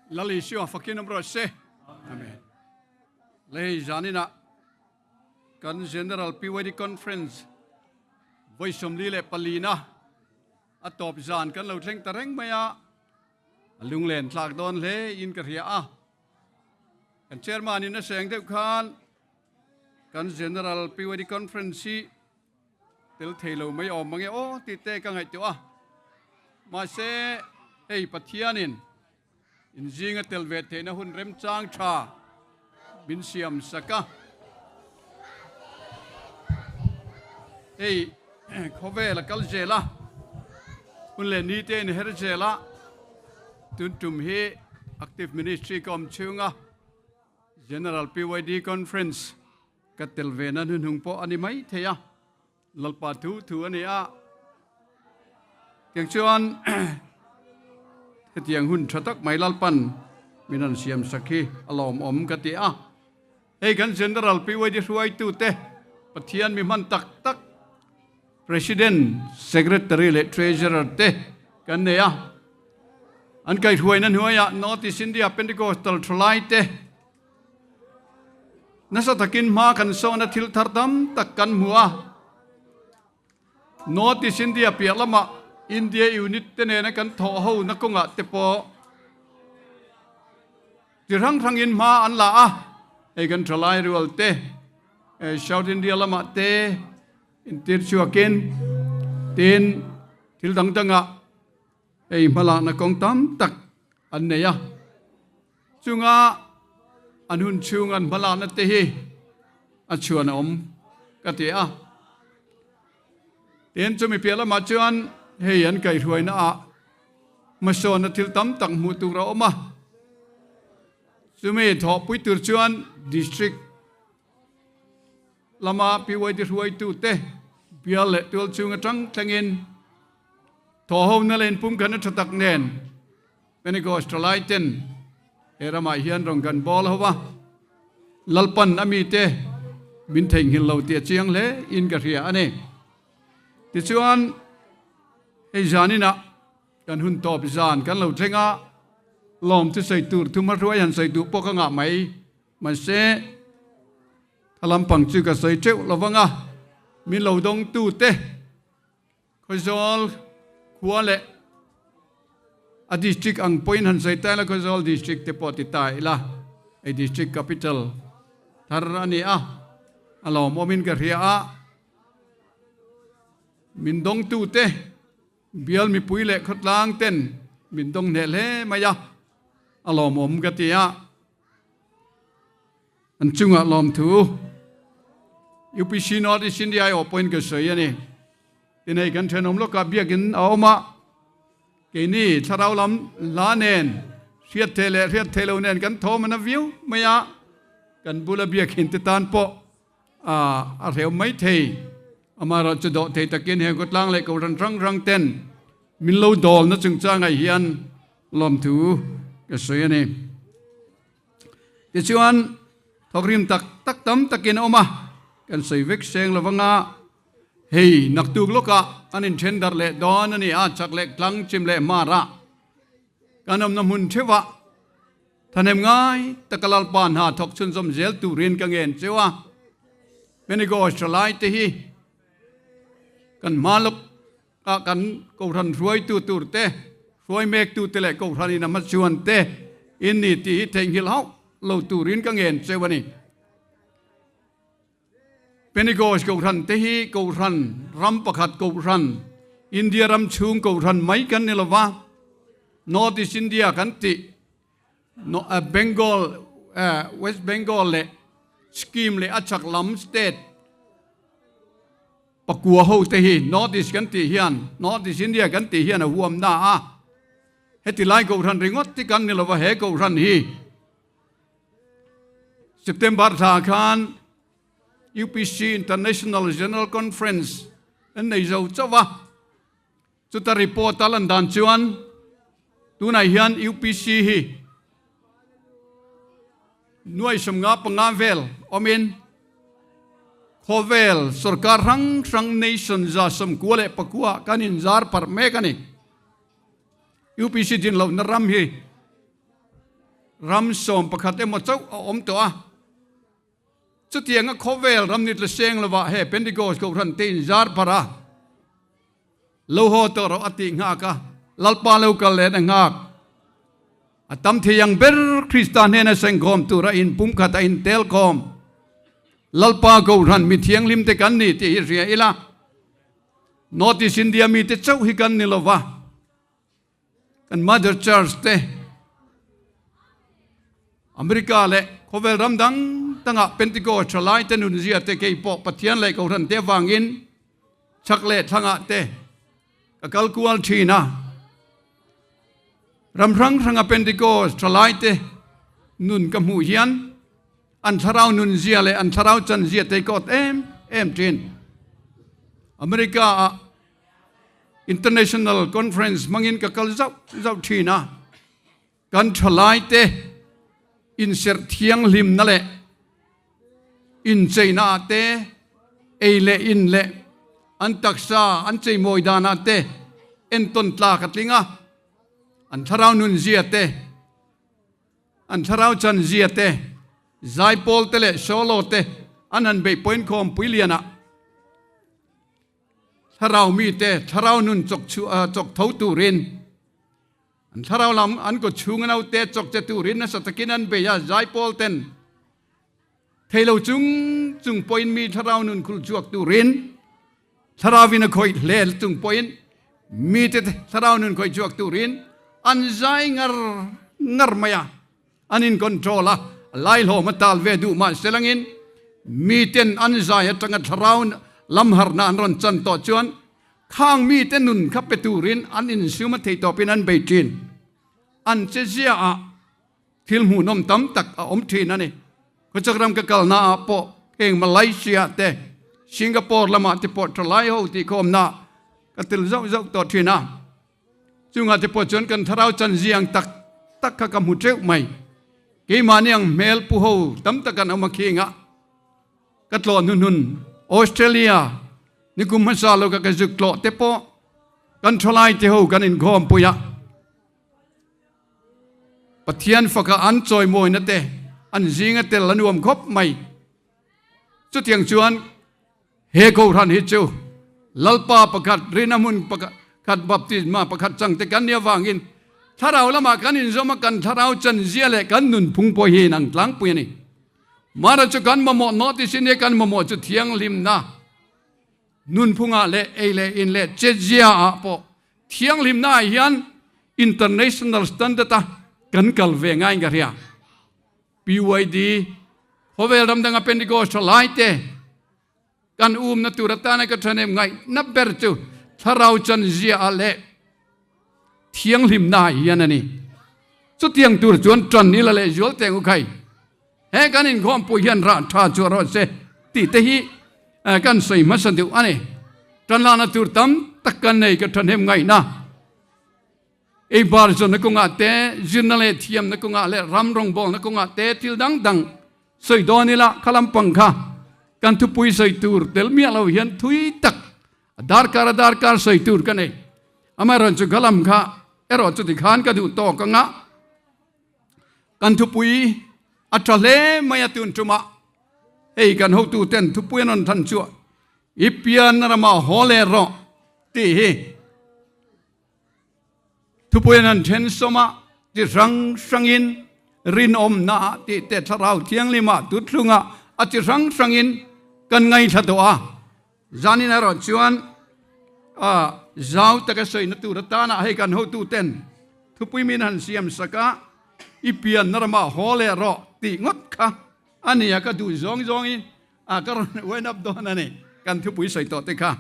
Lal Isua fakin awm rawh se. Amen. Lei zaninah kan General PYD Conference vawi 44na a tawp zan kan lo thleng ta reng mai a, a lunglen thlak dawn hle in ka hria a. Kan chairman in a seng deuh khan kan General PYD Conference hi tel thei lo mai awm mange aw tih te ka ngaihtuah a. Mahse hei Pathianin inzinga tel ve theihna hun remchang tha min siam sak a. Hei khawvel a kal zel a, hun leh ni te in her zel a, tun tum hi Active Ministry ka awm chhunga General PYD Conference Ka tel ve na hnuhnung pawh a ni mai thei a, Lalpa thu thu a ni a. Tiang chuan hetiang hun tha tak mai Lalpan min rawn siam sak hi a lawmawm ka ti a. Hei kan General PYD hruaitute Pathian mi hman tak tak President, Secretary leh Treasurer te kan nei a. An kaihhruaina hnuaiah North East India Pentecostal thalaite Nasa takin hma kan sawna thil thar tam tak kan hmu a. North East India piah lamah India unit te nena kan thawh ho na kawngah te pawh chi hrang hrangin hma an la a. Hei kan thalai rual te, South India lamah te intir chhuakin tin thil dang dangah hei hmalakna kawng tam tak an nei a. Chunga an hun chhung an hmalakna te hi a chhuan a awm ka ti a. Tin, chumi piah lamah chuan hei an kaihhruaina ah hmasawnna thil tam tak hmuh tur a awm a. Chumi thawhpui tur chuan District lama PYD hruaitu te bial leh tual chhung atang thlengin thawhhona leh inpumkhatna tha tak nen Pentecost thalai ten he ramah hian rawn kan bawl ho va, Lalpan a mite min theihnghilh lo tih a chiang hle in ka hria a ni. Tichuan, hei zaninah kan hun tawp zan kan lo thleng a, lawm chu sawi tur thuma hruai han sawi duh pawh ka ngah mai. Mahse, tha lampang chu ka sawi teuh lo vang a, min lo dawngtute, Khawzawl khua leh a district ang pawhin han sawi ta ila Khawzawl district te pawh ti ta ila hei district capital thar a ni a, a lawmawmin ka hria a, min dawngtute bial mipui leh khawtlang ten min dawng hneh hle mai a, a lawmawm ka ti a. An chungah lawmthu UPC North East India aiawh pawhin ka sawi a ni. Tin hei kan thenawm lawkah biakin a awm a, keini thlarau lam hla nen hriat thei leh hriat thei lo nen kan thawm a na viau mai a, kan bula biakin te tan pawh a hreu mai thei. Amaherawhchu chu dawh thei takin heng khawtlang leh kohhran hrang hrang ten min lo dawlna chungchangah hian lawmthu ka sawi a ni. Tichuan, thawkrim tak tak tam takin a awm a, kan sawi vek seng lo vanga, hei naktuk lawkah an inthen darh leh dawn a ni a, chak leh tlang chim leh hmarah kan awmna hmun theuhah thahnem ngai taka Lalpa hna thawk chhunzawm zel turin ka ngen cheu a, Pentecost thalai te hi kan hma lawk ah kan Kohhran hruaitu tur te, hruai mektu te leh Kohhran in a hmachuan te in ni tih hi theihnghilh hauh lo turin ka ngen cheu a ni. Pentecost Kohhran te hi Kohhran ram pakhat Kohhran, India ram chhung Kohhran mai kan ni lova, North East India kan tih Bengal, West Bengal leh Sikkim leh a chak lam state, Pakua ho te hi North East kan tih hian, North East India kan tih hian a huam na a. Heti lai Kohhran ringawt ti kan ni lova he Kohhran hi September thla khan UPC International General Conference an nei zo chauh va. Chuta report a lan dan chuan tunah hian UPC hi nuai 55 vel awmin khawvel sorkar hrang hrang nation 99 ah kan inzar parh mek a ni. UPC din lohna ram hi. Ram 11 emaw chauh a awm tawh a. Chutianga khawvel ram ni tla seng lovah he Pentecost Kohhran te in zar pharh a, lo haw tawh rawh a tih nghak a, Lalpa lo kal len a nghak. A tam thei ang ber Krista hnena sengkhawm tura in pumkhat a intel khawm. Lalpa Kohhran mi thianghlim te kan ni tih hi hria ila, North East India mite chauh hi kan ni lova, Kan Mother Church te America leh khawvel ram dang dangah Pentecost thalai te nunzia te kei pawh Pathian leh Kohhran te avangin chhak leh thlangah te ka kal kual thin a. Ram hrang hranga Pentecost thalai te nun ka hmuh hian an thlarau nunzia leh an thlarau chanzia te ka awt em em thin. America ah International Conference hmangin ka kal zauh zauh thin a, kan thalaite inserh thianghlimna leh incheina ah te, ei leh in leh an taksa an cheimawi danah te entawn tlak a tling a, an thlarau nunzia te, an thlarau chanzia te, zaipawl te leh solo te an han beih pawhin khawmpui lianah Thlarau mite thlarau nun chawk chawk tho turin an thlarau lam an kaw chhung a naute chawk che turin nasa takin an bei a, zaipawl ten thei lo chung chung pawhin mi thlarau nun khul chhuak turin thlarauin a khawih hle chung pawhin mite thlarau nun khawih chhuak turin an zai ngar ngar mai a. An in control a, laihlawm a tal ve duh mah selangin miten an zai atanga thlarau lam harhna an rawn chan tawh chuan khang mite nun kha pe turin an insum a thei tawpin an bei thin. An che zia ah thil hmuhnawm tam tak a awm thin a ni. Khawchhak ram ka kalna ah pawh heng Malaysia te, Singapore lamah te pawh thalai ho tih khawmna ka tel zauh zauh tawh thin a. Chungah te pawh chuan kan thlarau chan ziang tak tak kha ka hmu teuh mai. Keimahni ang hmel pu ho tam tak an awm a khing a, ka tlawh hnuhnun Australia nikum hmasa lo ka ka zuk tlawh te pawh kan thalai te ho kan inkhawm pui a, Pathian faka an chawimawina te an zinga tel a nuam khawp mai. Chutiang chuan He Kohhran hi chu Lalpa pakhat, Rina hmun pakhat, baptisma pakhat chang te kan nih avangin thlarau lamah kan inzawm a, kan thlarau chanzia leh kan nunphung pawh hi inang tlangpui a ni. Mara chu kan mamawh notice in e kan mamawh chu thianghlimna nunphungah leh ei leh in leh chetzia ah pawh thianghlimna ah hian international standard a kan kal ve ngaiin ka hria. PYD, Khawvel ram danga Pentecost tha lai te kan umna tur atana ka thahnem ngaihna ber chu thlarau chan zia ah leh thianghlimna ah hian a ni. Chutiang tur chuan tan ila leh zual teng u khai. He kan inkhawmpui hian rah tha chu a rawh se tih te hi kan sawi hmasa deuh a ni. Tanlana tur tam tak kan nei ka thahnem ngaihna. Ei bar zawnna kawngah te, zirna leh thiamna kawngah leh ram rawngbawlna kawngah te thil dang dang sawi dawn ila kha lampang kha kan thupui sawi tur tel miah lo hian thui tak a darkar a darkar sawi tur ka nei. Amaherawhchu kha lam kha erawh chuti khan ka duh tawk anga kan thupui a tha hle mai a tun tumah hei kan hotu ten thupui an rawn than chuah i pian ramah haw leh rawh tih hi. Thupuiin an then sawm a, ti hrang hrangin rinawmna ah tih te thlarau thianghlim ah tuthlung ah a ti hrang hrangin kan ngaithla tawh a. Zanin erawh chuan zau taka sawina tur atana hei kan hotu ten thupui min han siam sak a, i pianna ramah haw leh rawh tih ngawt kha a nia ka duh zawng zawngin ka rawn wind up dawn a ni kan thupui sawi tawh te kha.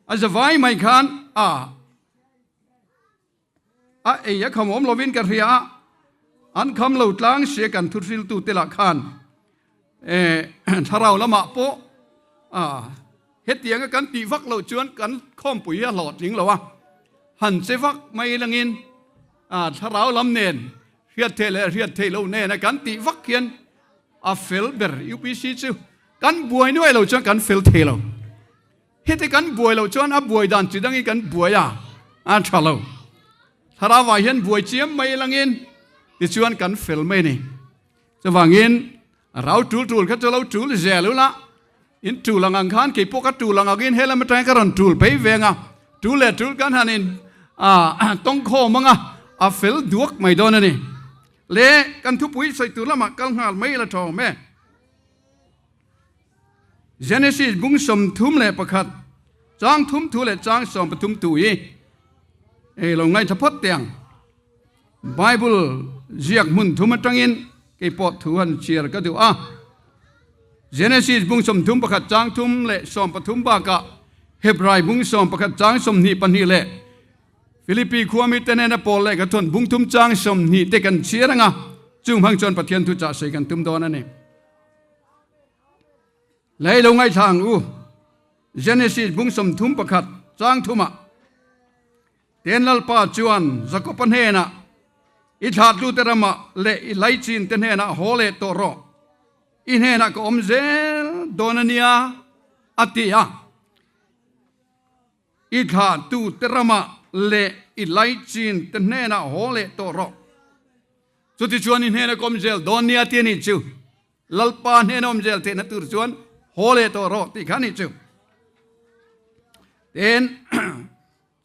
A zavai mai khan a a ei a kham awm lovin ka hria a, an kham lo tlang sia kan thuhriltu te lah khan eh thlarau lamah pawh a hetianga kan tih vak loh chuan kan khawmpui hi a hlawhtling lo a, han che vak mai langin a thlarau lam nen hriat theih leh hriat theih loh nena kan tih vak hian a fel ber UPC chu kan buai nuai lo chuan kan fel thei lo. Heti kan buai loh chuan a buai dan chi dangin kan buai a, a tha lo. Thlarauah hian buai chiam mai langin Tichuan kan fel mai a ni. Chuvangin a rau tul tul kha chu lo tul zel ula, in tul ang ang khan kei pawh ka tul ang angin he lam atangin ka rawn tul phei veng a, tul leh tul kan han in tawng khawm ang a, a fel duak mai dawn a ni. Le kan thupui sawi tur lamah kal nghal mai la tha awm e. Genesis bung 31, chang thum thu leh chang 13 thu hi ei lo ngaithla phawt teh ang. Bible ziak hmun thum atangin kei pawh thu han chhiar ka duh a. Genesis bung 31 chang thum leh 13 bakah Hebrai bung 11 chang 22 leh Philippi khuami te nena Paul leh ka thawn bung thum chang 20 te kan chhiar ang a, chung hmang chuan Pathian thuchah sawi kan tum dawn a ni. Lei lo ngaithla ang u. Genesis bung 31 chang thumah Ten Lalpa chuan Jakopa hnenah, I thlahtute ramah leh i laichin te hnenah haw leh tawh rawh. I hnenah ka awm zel dawn a nia, a ti a. I thlahtute ramah leh i laichin te hnenah haw leh tawh rawh. Chutichuan i hnena ka awm zel dawn nia ti a nih chu. Lalpa hnena awm zel theihna tur chuan haw leh tawh rawh tih kha a nih chu. Tin,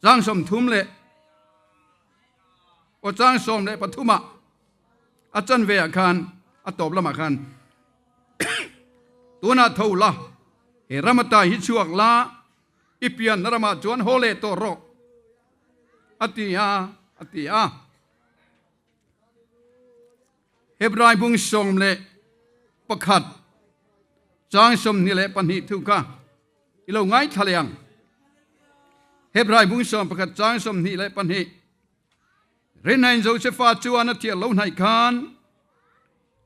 chang 30 leh aw chang 13 ah a chanve ah khan a tawp lamah khan tunah tho la, he ram ata hi chhuak la, i pianna ramah chuan haw leh tawh rawh a ti a, a ti a. Hebrai bung 11 chang 22 thu kha i lo ngaithla leh ang. Hebrai bung 11 chang 22 Rinnain Josefa chuan a thiah lo hnaih khan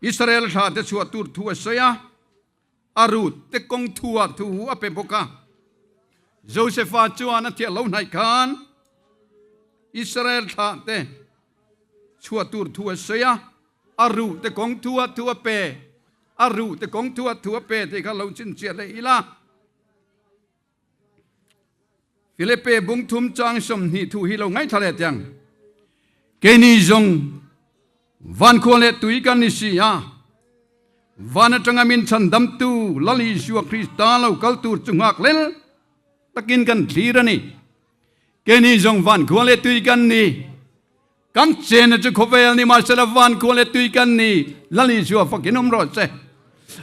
Israel thla te chhuah tur thu a sawi a, a rut te kawng thu ah thu a pe bawk a. Josefa chuan a thiah lo hnaih khan Israel thla te chhuah tur thu a sawi a, a ruh te kawng thu ah thu a pe, a ruh te kawng thu ah thu a pe tih kha lo chhinchhiah leh ila. Filipe bung thum chang 20 thu hi lo ngaithla leh teh ang. Keini zawng van khua leh tui kan ni si a, van atanga min chhandamtu Lal Isua Krista lo kal tur chu nghak lel takin kan thlir a ni. Keini zawng van khua leh tui kan ni. Kan chena chu khawvel ni mahsela van khua leh tui kan ni. Lal Isua fakin awm rawh se.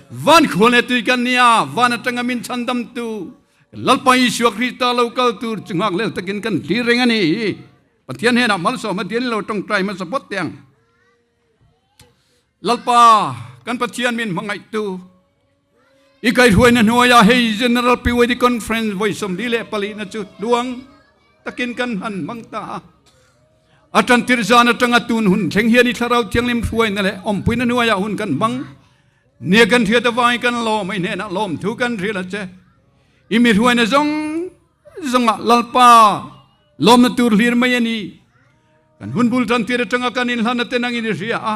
Van khua leh tui kan ni a, van atanga min chhandamtu Lalpa Isua Krista lo kal tur chu nghak lel takin kan thlir reng a ni. Pathian hnenah malsawm a dian lo tawngtai hmasa phawt teh ang. Lalpa kan Pathian min hmangaihtu i kaihruaina hnuaiah hei General PYD Conference vawi 44 na chu tluang takin kan han hmang ta a. A tantir zan atanga tun hun thleng hian i Thlarau Thianghlim hruaina leh awmpuina hnuaiah hun kan hmang. Nia kan hriat avangin kan lawm a, i hnenah lawmthu kan hrilh a che. I mi hruaina zawng zawngah Lalpa lawmna tur hlir mai a ni. Kan hun bul tantir atanga kan inhlan ate nangin i hria a.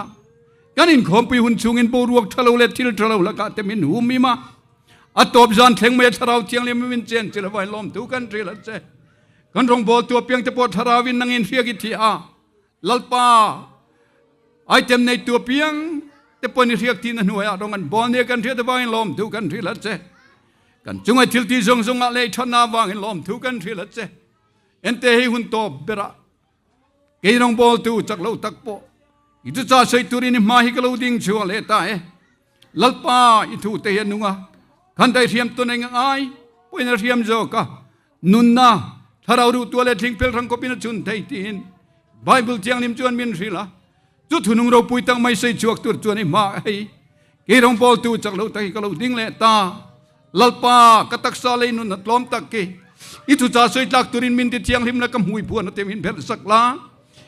Kan inkhawmpui hun chhungin boruak tha lo leh thil tha lo lakah te min hum im a. A tawp zan thleng mai a Thlarau Thianghlim min chen chilh avangin lawmthu kan hrilh a che. Kan rawngbawltu apiang te pawh Thlarauin nangin hriak i thih a. Lalpa item neitu apiang te pawhin i hriak tihna hnuaiah rawng an bawl nia kan hriat avangin lawmthu kan hrilh a che. Kan chunga thil tih zawng zawngah leh i thatna avangin lawmthu kan hrilh a che. Ente hei hun tawp berah kei rawngbawltu chak lo tak pawh i chu cha sawi turin i hma hi ka lo ding chhuak leh ta e. Lalpa i thu te hi a nung a, khan daihriam tawn eng ang ai pawhin a hriam zawk a, nunna thlarau ruhtua leh thlingphel hrang khawpin a chhun thei tiin Bible thianghlim chuan min hrilh a. Chu thunung ropui tak mai sawi chhuak tur chuan i hma hei kei rawngbawltu chak lo tak hi ka lo ding leh ta. Lalpa ka taksa lei nun a tlawm tak ki i thu cha sawi tlak turin min ti thianghlim la ka hmui phuan a te min phelh sak la.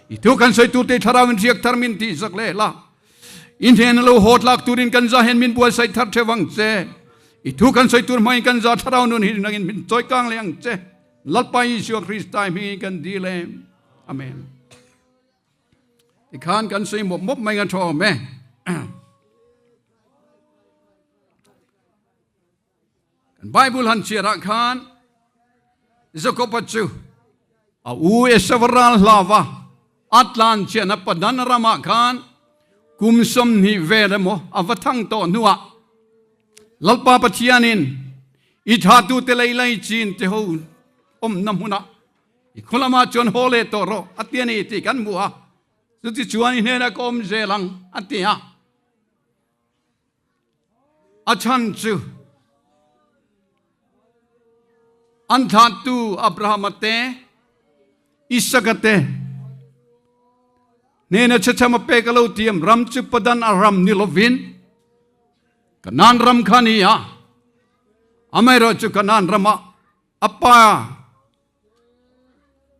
I thu kan sawi tur te thlarau in hriak thar min tih sak leh la. I hnen a lo haw tlak turin kan za hian min buatsaih thar theuh ang che. I thu kan sawi tur hmangin kan za thlarau nun hi nangin min chawi kang leh ang che. Lalpa Isua Krista hmingin kan dil e. Amen. Tikhan kan sawi mawp mawp mai nga tha awm e. Kan Bible han chhiarah khan Jakoba chu a u Esau ral hlava a tlan chian a Padan ramah khan. Kum 20 vel emaw a va thang tawh hnuah Lalpa Pathianin i thatute lei lei chin te ho awmna hmunah i khaw lamah chuan haw leh tawh rawh a ti a ni tih kan hmu a, chuti chuan i hnenah ka awm zel ang a ti a. A chhan chu an thlahtu Abrahama te, Isaka te hnena chhechham a pek a lo tiam ram chu Padan Aram ni lovin Kanaan ram kha a ni a. Amaherawhchu Kanaan ramah a pa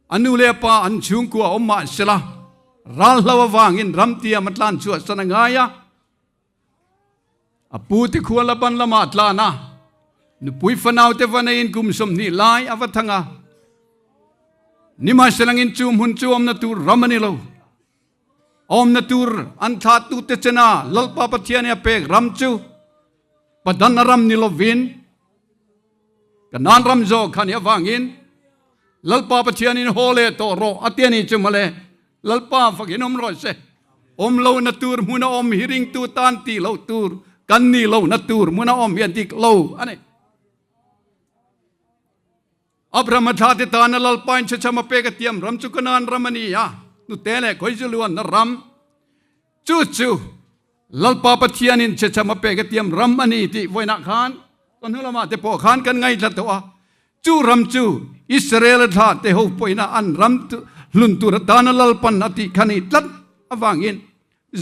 A nu leh a pa an chhungkua awm mah sela, ral hlo avangin ramtiam a tlan chhuah san a ngai a. A pu te khua Laban lamah a tlan a, nupui fanau te va neiin kum 20 lai a va thang a. Nimahselangin chu hmun chu awmna tur ram a ni lo. Awmna tur an thlahtute chena Lalpa Pathian i a pek ram chu Padan Aram ni lovin, Kanaan ram zawk kha nih avangin Lalpa Pathianin haw leh tawh rawh a ti a nih chu mawle. Lalpa fakin awm rawh se. Awm lohna tur hmuna awm hi ringtu tan tih loh tur kan nih lohna tur hmuna awm hi a dik lo a ni. Abrahama thla te tana Lalpa in chhechham a pek a tiam ram chu Kanaan ram a ni a, hnute leh khawizu luanna ram chu chu Lalpa Pathianin chhechham a pek a tiam ram a ni tih vawiinah khan ka hnu lamah te pawh khan kan ngaithla tawh a. Chu ram chu Israel thla te ho pawhina an ram hlun tur atana Lalpan a tih kha ni tlat avangin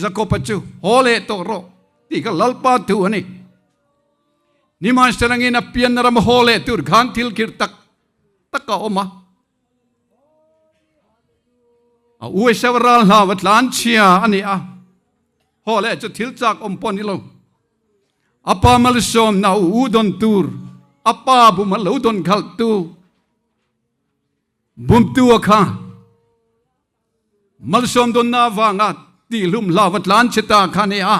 Jakoba chu haw leh tawh rawh tih kha Lalpa thu a ni. Nimahselangin a pianna ram haw leh tur khan thil khirh tak tak a awm a. A u Esau ral hlau a tlan chhia a ni a, haw leh chu thil chak awm pawh a ni lo. A pa malsawmna a u dawn tur, a pa bum a lo dawn khalh tu bumtu a kha malsawm dawnna avanga tihhlum hlau a tlan chhe ta kha a ni a.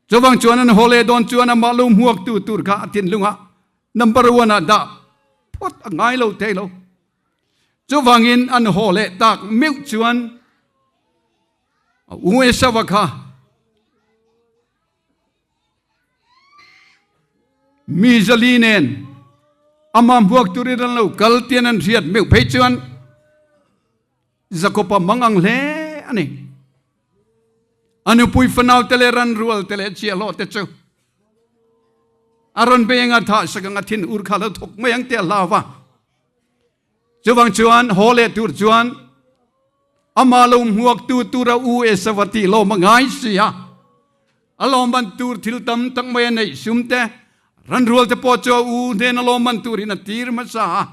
Chuvang chuan an haw leh dawn chuan amah lo hmuaktu tur kha a thinlungah number one ah dah phawt a ngai lo thei lo. Chuvangin an haw leh tak meuh chuan a u Esauva kha mi zali nen amah hmuak turin an lo kal tian an hriat meuh phei chuan Jakob-a mang ang hle a ni. A nupui fanau te leh ran rual te leh chiahhlawh te chu a rawn bei anga thah sak anga thin ur kha lo thawk mai ang tih a hlau va. Chuvang chuan haw leh tur chuan amah lo hmuaktu tura u Esauva tih lawm a ngai si a. A lawmman tur thil tam tak mai a neih sum te, ran rual te pawh chu a u hnena lawmman turin a tir hmasa a.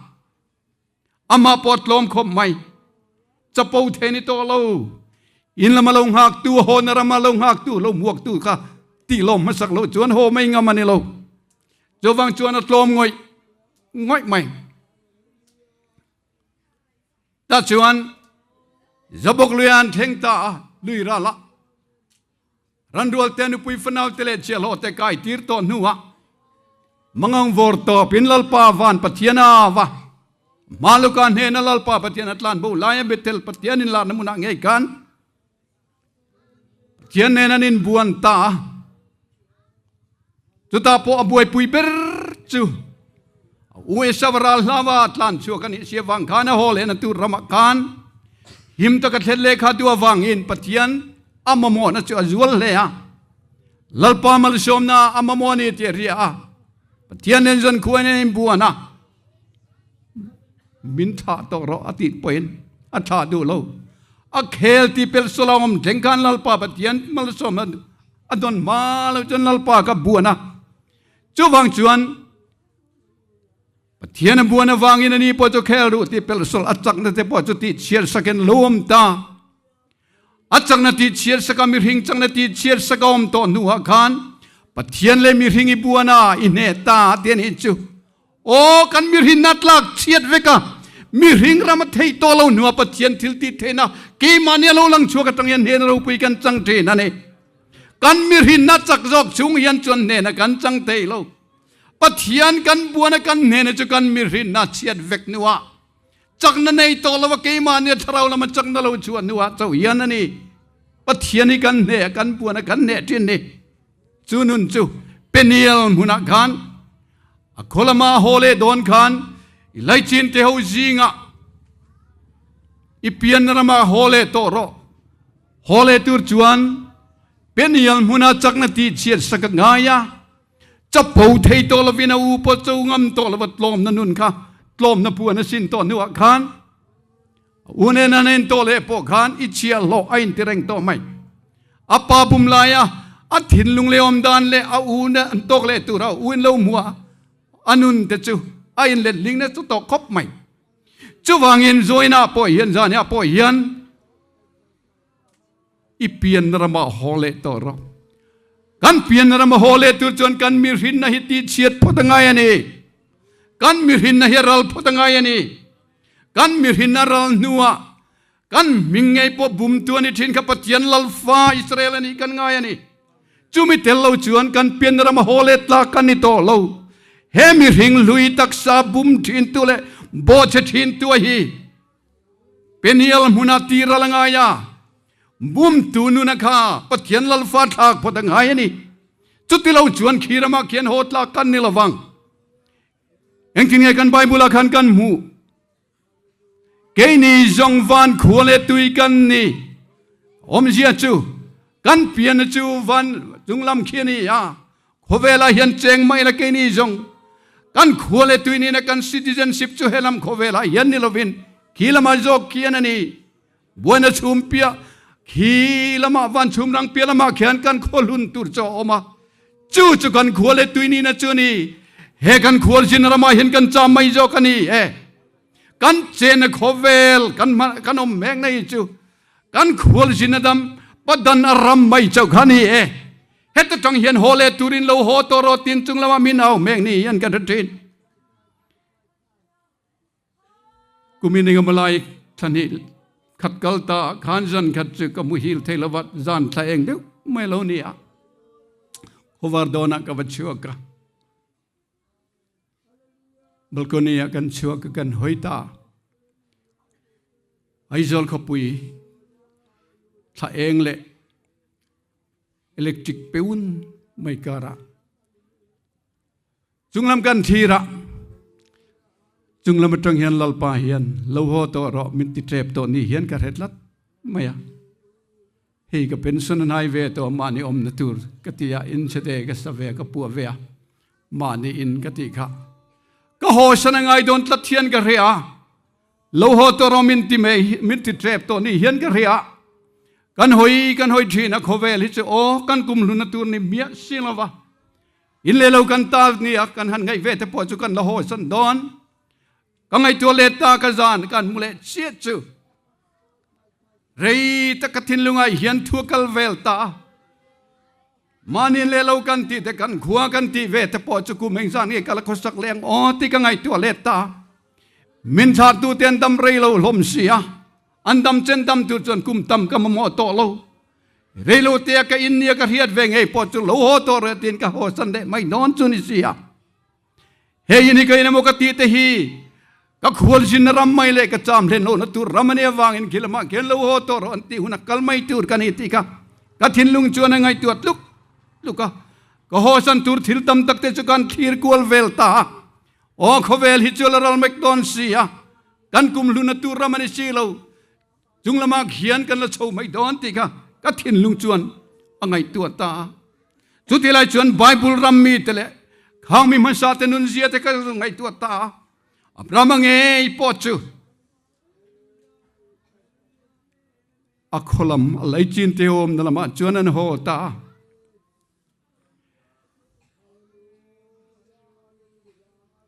Amah pawh a tlawm khawp mai. Chapo thei ni tawh lo. In lama lo nghaktu, hawna rama lo nghaktu, lo hmuaktu kha tih lawm hmasak loh chuan haw mai ngam a ni lo. Chuvang chuan a tlawm ngawih ngawih mai. Tah chuan Zabawk lui an thleng ta a, lui ral a. Ranrual te nupui fanau te leh chiahhlawh te kai tir tawh hnuah mangang vawr tawp in Lalpa van Pathian a va Hmaluka hnena Lalpa Pathian a tlan bo laia Bethel Pathian in larna hmunah ngei khan Pathian nen an inbuan ta a. Chutah pawh a buaipui ber chu U Esau ral hlava tlan chhuak a nih si avang khan a haw lehna tur ramah khan him taka thlen lehkha duh avangin Pathian a mamawhna chu a zual hle a. Lalpa malsawmna a mamawh a ni tih a hria a. Pathian nen zawn khuain an inbuan a, min thlah tawh rawh a tih pawhin a thlah duh lo. A khel tih pelh sawl a awm thleng khan Lalpa Pathian malsawmna a dawn hma lo chuan Lalpa ka buan a. Chuvang chuan Pathian a buan avangin ani pawh chu khel ruh tih pelh sawl a chakna te pawh chu tih chhiar sakin lo awm ta. A chakna tih chhiar saka mihring chakna tih chhiar saka awm tawh hnuah khan Pathian leh mihring i buan a, i hneh ta ti a nih chu. Aw, kan mihrinna tlak chhiat vek a, mihring ram a theih tawh lo hnuah Pathian thil tih theihna keimahni a lo lang chhuak atang hian hnehna ropui kan chang thin a ni. Kan mihrinna chak zawk chung hian chuan hnehna kan chang thei lo. Pathian kan buan a kan hnehna chu kan mihrinna chhiat vek hnuah Chakna nei tawh lo a keimahni a thlarau lama chakna lo chhuah hnuah chauh hian a ni. Pathian hi kan hneh a, kan buan a, kan hneh thin ni. Chu nun chu Peniel hmunah khan a khaw lama a haw leh dawn khan i laichin te ho zingah i pian rama haw leh tawh rawh. Haw leh tur chuan Peniel hmuna chakna tih chhiat sak a ngai a, chapo thei tawh lovin a u pawh cho ngam tawh lova tlawmna nun kha tlawmna puan a sin tawh hnuah khan U nen an en tawh leh pawh khan i chhiah hlawh a inti reng tawh mai. A pa bum laia a thinlung leh awm dan leh a u na an tawk leh tur a u in lo hmu a, a nun te chu a inlet ling nasa tawh khawp mai. Chuvangin Joina pawh hian Zania pawh hian i pianna ramah haw leh tawh rawh. Kan pianna rama haw leh tur chuan kan mihrinna hi tihchhiat phawt a ngai a ni. Kan mihrinna hi a ral phawt a ngai a ni. Kan mihrinna ral hnuah kan hming ngei pawh bumtu a ni thin kha Pathian Lalfa Israel a nih kan ngai a ni. Chumi tel lo chuan kan pianna rama haw leh tlak kan ni tawh lo. He mihring hlui taksa bum thintu leh bawhchhe thintu a hi Peniel hmuna ti ral a ngai a, bumtu nuna kha Pathian Lalfa thlak phawt a ngai a ni. Chuti lo chuan khi ramah khian haw tlak kan ni lovang. Engtin nge kan Bible ah khan kan hmuh? Keini zawng van khua leh tui kan ni. Awmzia chu kan pianna chu van chunglam khi a ni a, khawvelah hian cheng mai la keini zawng kan khua leh tui nena kan citizenship chu helam khawvelah hian ni lovin khi lamah zawk khian a ni. Buaina chhum piah khi lamah van chhum rang piah lamah khian kan khaw hlun tur chu a awm a, chu chu kan khua leh tui nihna chu a ni. He kan khualzin ramah hian kan cham mai zawk a ni e. Kan chenna khawvel kan kan awm mek na hi chu kan khualzin a dam padan a ram mai chauh kha a ni e. Heta tang hian haw leh turin lo haw tawh rawh tin chung lamah min au mek ni hian kan hre thin. Kum in engemaw lai thla hnih khat kal ta ah khan zan khat chu ka muhil thei lo va, zan thla eng deuh mai lo ni a, khawvar dawnah ka va chhuak a, balcony ah kan chhuak a kan hawi ta a, Aizawl khawpui thla eng leh electric peun mai karah Chunglam kan thlir a, chunglam atang hian Lalpa hian lo haw tawh rawh min ti tep tawh ni hian ka hre tlat mai a. Hei ka pension a hnai ve tawh mahni awmna tur ka ti a, in chhe te ka sa ve a, ka puah ve a, mahni in ka tih kha. Ka haw san a ngai dawn tlat hian ka hre a, lo haw tawh rawh min ti mai min ti tep tawh ni hian ka hre a. Kan hawi kan hawi thin a khawvel hi chu aw kan kumhluna tur ni miah si lova. In leh lo kan ta ni a kan han ngaih ve te pawh chu kan la haw san dawn. Ka ngaihtuah leh ta ka zan kan hmu leh chiah chu rei tak ka thinlungah hian thu a kal vel ta a. Mahni leh lo kan tih te kan khua kan tih ve te pawh chu kum eng zan nge ka la khawsak leh ang aw tih ka ngaihtuah leh ta. Min thlahtu te an dam rei lo hlawm si a, an dam chen dam tur chuan kum tam ka mamawh tawh lo. Reilotea ka in nia ka hriat ve ngei pawh chu lo haw tawh reh tiin ka haw san leh mai dawn chu ni si a. He in hi ka in emaw ka tih te hi ka khualzinna ram mai leh ka cham hlen lohna tur ram a nih avangin khi lamah khian lo haw tawh rawh an tih huna kal mai tur ka ni tih kha ka thinlung chuan a ngaihtuah tluk tluk a. Ka haw san tur thil tam tak te chu kan thlir kual vel ta a. Aw khawvel hi chu la ral mek dawn si a, kan kum hluna tur ram a ni si lo. Chung lamah khian kan la chho mai dawn tih kha ka thinlung chuan a ngaihtuah ta a. Chuti lai chuan Bible ram mite leh khang mi hmasa te nunzia te ka ngaihtuah ta a. Abrahama ngei pawh chu a khaw lam a leichin te awmna lamah chuan an haw ta a.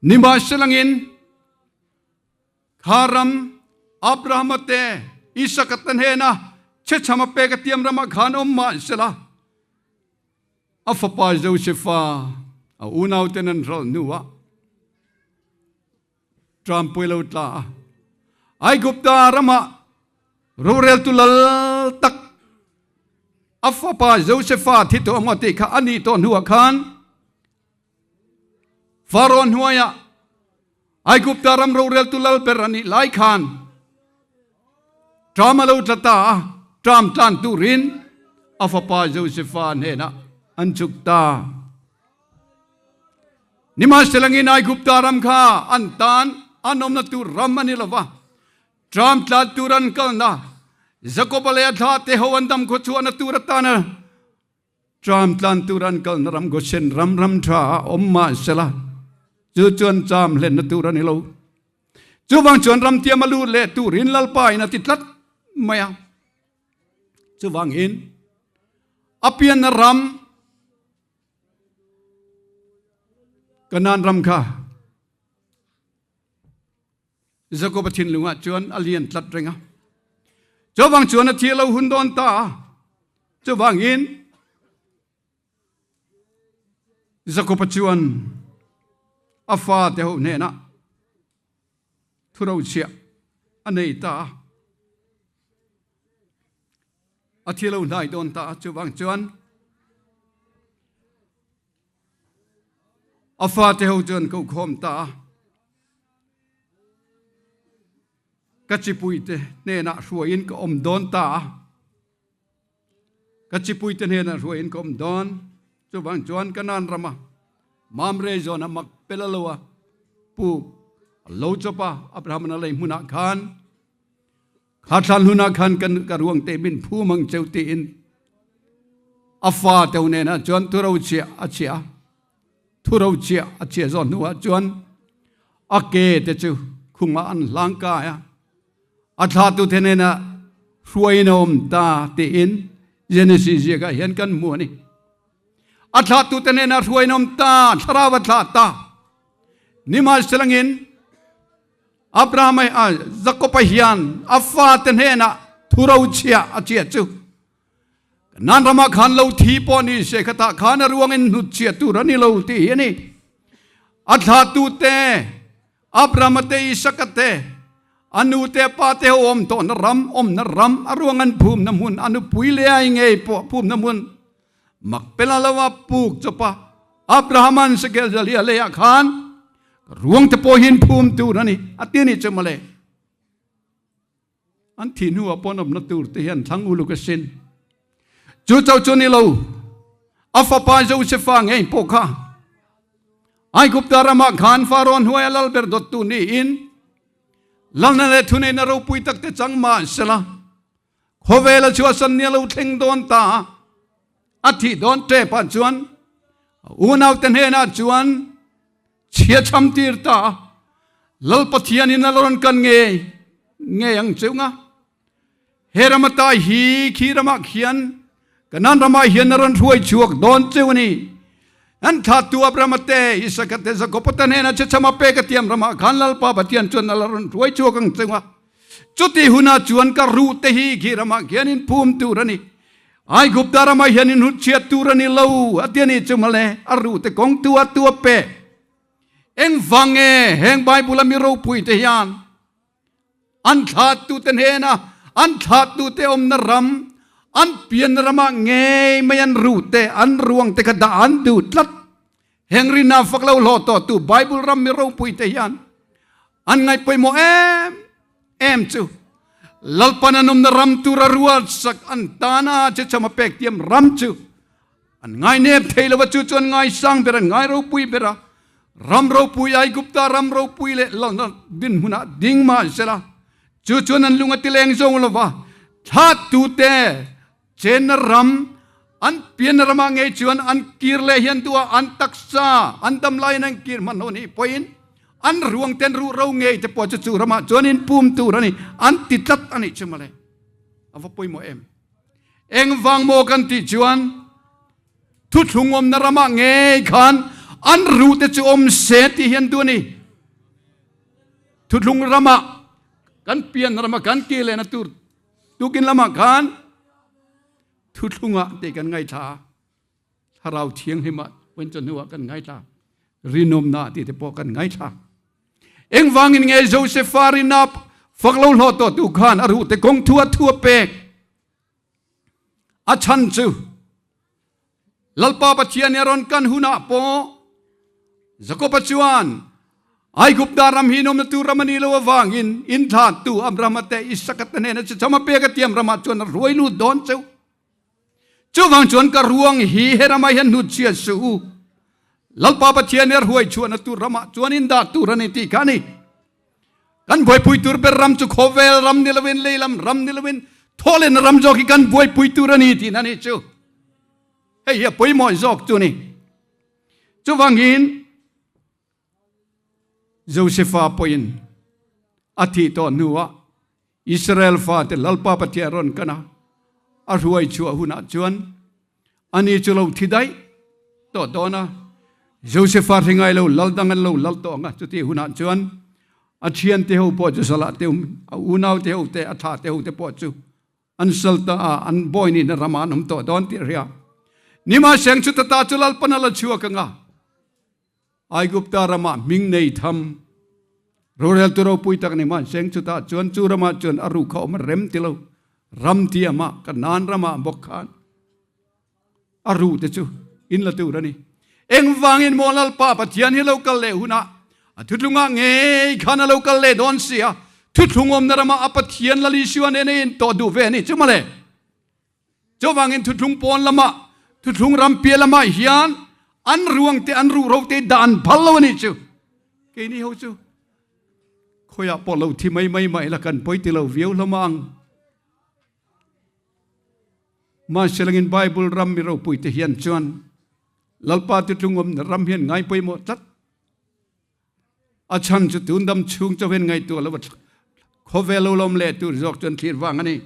Nimahselangin Kha ram Abrahama te, Isaka te hnena chhechham a pek a tiam ramah khan awm mah sela, a fapa Josefa a unauten an hralh hnuah ṭampui lo tla a. Aigupta ramah roreltu lal tak a fapa Josefa thi tawh emaw tih kha a nih tawh hnuah khan Faraoh hnuaiah Aigupta ram roreltu lal ber a nih lai khan ṭam a lo tla ta a, ṭam tlan turin. A fapa Josefa hnenah an chuk ta. Nimahselangin Aigupta ram kha an tan an awmna tur ram a ni lo va, Tram tlan tur an kalna, Jakoba leh a thlahte ho an dam khawchhuahna tur atana Tram tlan tur an kalna ram Goshen ram ram tha a awm mah sela, chu chuan cham hlenna tur a ni lo. Chuvang chuan ram tiam a lut leh turin Lalpa in a ti tlat mai a. Chuvangin a pianna ram Kanaan ram kha Jakob-a thinlungah chuan a lian tlat reng a. Chuvang chuan a thi a lo hun dawn ta a. Chuvangin Jakob-a chuan a fate ho hnenah thurochhiah a nei ta a. A thi lo hnai dawn ta a. Chuvang chuan A fate ho chuan ko khawm ta a, Ka chipuite hnenah hruaiin ka awm dawn ta a, ka chipuite hnenah hruaiin ka awm dawn. Chuvang chuan Kanaan rama Mamre zawna Makpela loa puk a lo chawp a, Abraham-an a lei hmunah khan Kha thlan hlunah khan kan ka ruang te min phum ang cheu tiin a fa teu nenah chuan thuro chiah a chiah a. Thuro chiah a chiah zawh hnuah chuan a ke te chu khungah an hlang kai a. A thlatu te nenah hruaiin a awm ta tiin Genesis ziakah hian kan hmu a ni. A thlatu te nenah hruaiin a awm ta, thlarau a thlah ta. Nimahselangin Abraham a Jakob-a hian a fate hnenah thurochhiah a chiah chu, Kanaan ramah khan lo thi pawh ni se, khatah khan a ruangin hnutchhiah tur a ni lo tih hi a ni. A thlahtute, Abraham-a te, Isaka te, a nu te, a pa te ho awm tawhna ram, awmna ram, a ruang an phumna hmun, a nupui leh a ngei pawh phumna hmun, Makpela lova puk chawpa Abraham-a'n Sekel Zalia leiah khan ka ruangte pawh hi in phum tur a ni, a ti a nih chu mawle. An thih hnuah pawh an awmna tur te hi an thlang uluk asin. Chu chauh chu ni lo, a fapa Josefa ngei pawh kha Aigupta ramah khan Pharaoh hnuaia lal ber dawttu niin lalna leh thuneihna ropui tak te chang mah sela, Khawvela chhuahsan ni a lo thleng dawn ta a, a thih dawn tepah chuan a unaute hnenah chuan chhia chham tir ta a, Lal Pathianin a la rawn kan ngei ngei ang cheu nga. He ram ata hi khi ramah khian Kanaan ramah hian a rawn hruai chhuak dawn cheu a ni. An thlahtu Abrahama te, Isaka te, Jakoba te hnenah chhechham a pek a tiam ramah khan Lalpa Pathian chuan a la rawn hruai chhuak ang cheu nga. Chuti hunah chuan ka ruh te hi khi ramah khian in phum tur a ni. Aigupta ramah hian in hutchhiat tur a ni lo, a ti a nih chu mawle, a ruh te kawng tu a tu a pe. Engvang nge heng Bible a mi ropui te hian an thlattu te hnena an thlattu te awmna ram, an pianna ramah ngei mai an ruh te, an ruang te kha dah an duh tlat. Heng rinna fak lo hlawh tawh tu Bible ram mi ropui te hian an ngaih pawimawh em em chu Lalpan an awmna ram tura rual sak an tana che chama pek tiam ram chu an ngai nep thei lova, chu chu an ngai sang ber, an ngai ropui ber a. Ram ropui Aigupta ram ropui leh lalna dinhmunah ding mah sela, chu chuan an lung a tileng zawng lova, thlattu te Chenna ram, an pianna ramah ngei chuan an kir leh hian duh a, an taksa, an dam laiin an kir hman ho nih pawhin an ruang ten ruh ro ngei te pawh chu chu ramah chuan in pum tur a ni, an ti tlat a nih chu mawle. A va pawimawh em. Engvang maw kan tih chuan thuthlung awmna ramah ngei khan an ruh te chu awm se tih hi an duh a ni. Thuthlung ramah kan pianna ramah kan kir lehna tur Tukin lamah khan thuthlungah te kan ngaithla a, thlarau thianghlim ah puan chawhnu ah kan ngaithla, rinawmna ti te pawh kan ngaithla. Engvangin nge Josefa rina fak lo hlawh tawh tu khan a ruh te kawng thu a thu a pek? A chhan chu Lalpa Pathian i a rawn kan hunah pawh Jakoba chuan Aigupta ram hi nawmna tur ram a nih loh avangin inthlahtu Abrahama te Isaka te hnena checham a pek a tiam ramah chuan a hruai lut dawn cheu. Chuvang chuan ka ruang hi he ramah hian hnutchhiat suh u. Lalpa Pathian hi a hruai chhuahna tur ramah chuan in dah tur a ni tih kha a ni. Kan buaipui tur ber ram chu khawvel ram ni loin leilam ram ni loin thawhlenna ram zawk hi kan buaipui tur a ni tihna a nih chu. Hei hi a pawimawh zawk chu a ni. Chuvangin Josefa pawhin a thih tawh hnuah Israel fate Lalpa Pathian rawn kan a, a hruai chhuah hunah chuan ani chu lo thi daih tawh dawn a. Josefa hre ngai lo lal dang an lo lal tawh ang a, chutih hunah chuan a thiante ho pawh chu zalah te a unaute ho te, a thate ho te pawh chu An sal ta a, an bawi nihna ramah an awm tawh dawn tih a hria. Nimahseng chuta ta chu Lalpan a la chhuak ang a, Aigupta ramah hming nei tham roreltu ropui tak nimahseng chutah chuan chu ramah chuan a ruh kha awm a rem ti lo, ram tiamah Kanaan ramah bawk khan a ruh te chu in la tur a ni. Engvangin maw Lalpa Pathian hi lo kal leh hunah a thuthlungah ngei khan a lo kal leh dawn si a, thuthlung awmna ramah a Pathian Lal Isua nen a intawh duh ve a ni chu mawle. Chuvangin thuthlung pawn lamah, thuthlung ram piah lamah hian an ruang te an ruhro te dah an phal lo a nih chu. Keini ho chu khawiah pawh lo thi mai mai mah ila kan pawi ti lo viau hlawm ang. Mahselangin Bible ram mi ropuite hian chuan Lalpa titlungawmna ram hian ngai pawimawh tlat. A chhan chu tun dam chhung chauh hian ngaihtuah lo a khawvel lo lawm leh tur zawk chuan thlir vang a ni.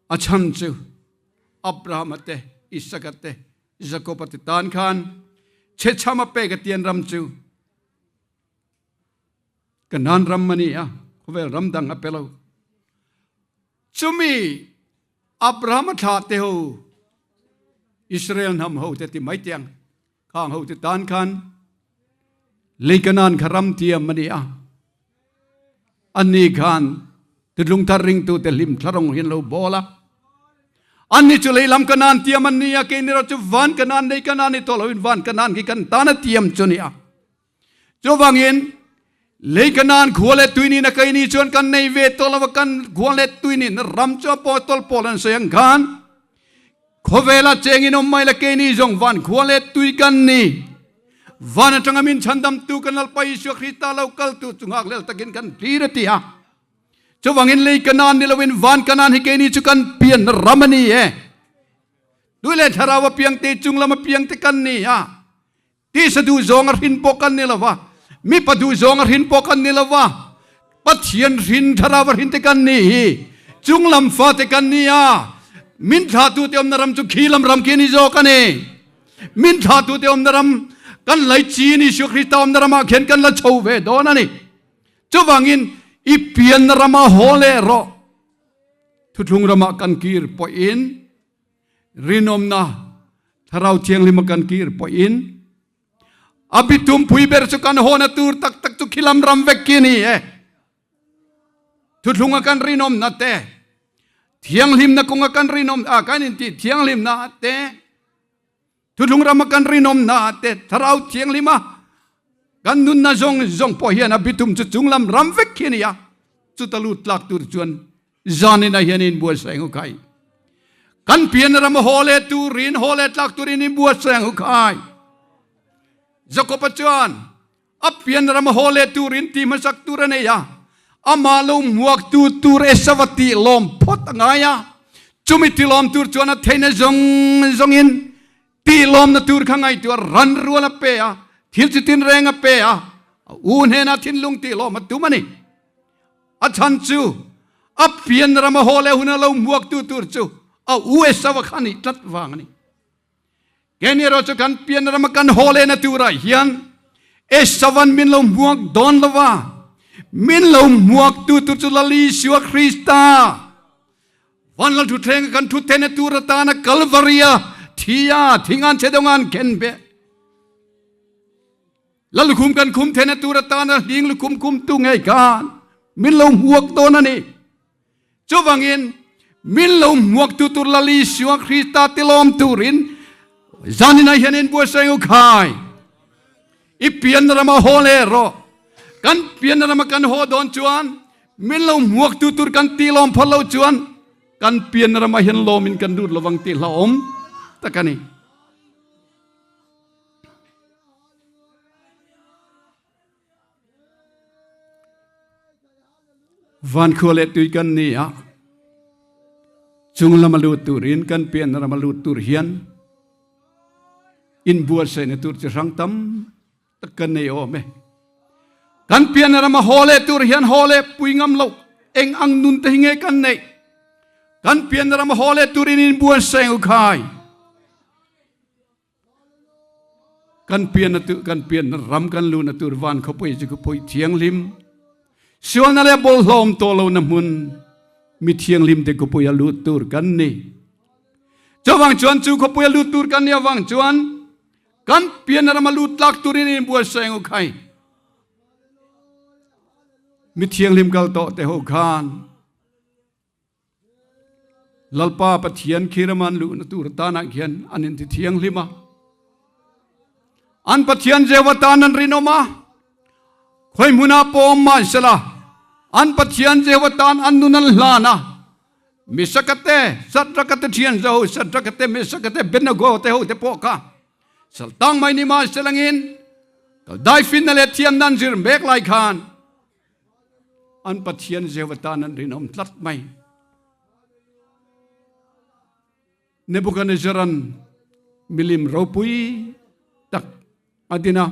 A chhan chu Abrahama te, Isaka te, Jakoba te tan khan chhechhama pek a tian ram chu Kanaan ram a ni a, khawvel ram dang a pe lo. Chumi Abraham a thlah te ho, Israel hnam ho te ti mai tiang, khang ho te tan khan lei Kanaan kha ram tiam a ni a. Anni khan Titlung thar ringtu te hlim thlarong hian lo bawl a. Anni chu lei lam Kanaan tiam an ni a, keini erawh chu van Kanaan, lei Kanaan ni tawh loin van Kanaan khi kan tan a tiam chu a ni a. Chuvangin, lei Kanaan khua leh tui nihna keini chuan kan nei ve tawh lo a, kan khua leh tui nihna ram chu Apostol Paul an sawi ang khan, Khawvela chengin awm mai la keini zawng van khua leh tui kan ni. Van atanga min chhandamtu kan Lalpa Isua Krista lo kaltu chu nghakhlel takin kan thlir a ti a. Chuvangin lei Kanaan ni loin van Kanaan hi keini chu kan pianna ram a ni e. Tui leh thlarau a piangte chung lam a piangte kan ni a. Tisa duh zawng a hrin pawh kan ni lo va, mipa duh zawng a hrin pawh kan ni lo va, Pathian hrin thlarau a hrin te kan ni hi. Chunglam fate kan ni a, min thlahtute awmna ram chu khi lam ram khi a ni zawk a ni. Min thlahtute awmna ram kan laichi Isua Krista awmna ramah khian kan la chho ve dawn a ni. Chuvangin i pianna rama haw leh rawh. Thuthlung ramah kan kir pawhin Rinawmna Thlarau Thianghlim a kan kir pawhin a bitum pui ber chu kan hawna tur tak tak chu khilam ram vek khi a ni e. Thuthlunga kan rinawmna te, thianghlimna kawnga kan rinawm a kan intih thianghlimna te, thuthlung rama kan rinawmna te, Thlarau Thianghlima kan nunna zawng zawng pawh hian a bitum chu chunglam ram vek khi a ni a. Chuta lut tlak tur chuan Zanin ah hian in buatsaih ang u khai. Kan pian ram a haw leh turin, haw leh tlak turin in buatsaih ang u khai. Jakob-a chuan a pian ram a haw leh turin ti hmasak tur a nei a, amah lo hmuak tu tur Esau-a tih lawm phawt a ngai a. Chumi ti lawm tur chuan a theihna zawng zawngin tih lawmna tur kha ngaihtuah ran rual a pe a, thil chitin reng a pe a, a u hnenah thinlung tih lawm a tum a ni. A chhan chu a pian ram a haw leh hun a lo hmuaktu tur chu a u Esau-a kha nih tlat vang a ni. Keini erawh chu kan pian rama kan haw lehna turah hian Esau-a'n min lo hmuak dawn lo va, min lo hmuaktu tur chu Lal Isua Krista, van Lal Thutthlenga kan thutthehna tur atana Kalvaria thia thingan che dawng an khen beh. La lukhum kan khum theihna tur atana hling lukhum khumtu ngei khan min lo hmuak dawn a ni. Chuvangin min lo hmuaktu tur Lal Isua Krista tilawm turin zaninah hian in buatsaih u khai. I pianna rama haw leh rawh. Kan pianna rama kan haw dawn chuan. Min lo hmuak tu tur kan ti lawm phal lo chuan kan pian ramah hian lawmin kan lut lovang tih hlauhawm tak a ni. Van khua leh tui kan ni a, chung lama lut turin kan pian rama lut tur hian inbuatsaihna tur chi hrang tam tak kan nei awm e. Kan pian rama haw leh tur hian haw leh pui ngam lo eng ang nun te hi nge kan neih? Kan pian rama haw leh turin inbuatsaih ang u khai. Kan pianna tu kan pianna ram kan luhna tur van khawpui chu khawpui thianghlim sualna leh bawlhhlawm tawh lohna hmun mi thianghlim te khawpui a lut tur kan ni. Chuvang chuan chu khawpui a lut tur kan ni avang chuan kan pianna rama lut tlak turin inbuatsaih ang u khai. Mi thianghlim kal tawh te ho khan Lalpa Pathian khi rama an luhna tur atanah khian an inti thianghlim a. An Pathian Jehova tan an rinawm a, khawi hmunah pawh awm mah sela, an Pathian Jehova tan an nun an hlan a. Misaka te, Sadraka te thian zaho, Sadraka te, Mesaka te, Abednego te ho te pawh kha saltang mai ni mah selangin kal daifinna leh thiamna an zir mek lai khan An Pathian Jehova tan an rinawm tlat mai. Nebuchadnezzar-an milim ropui tak a din a.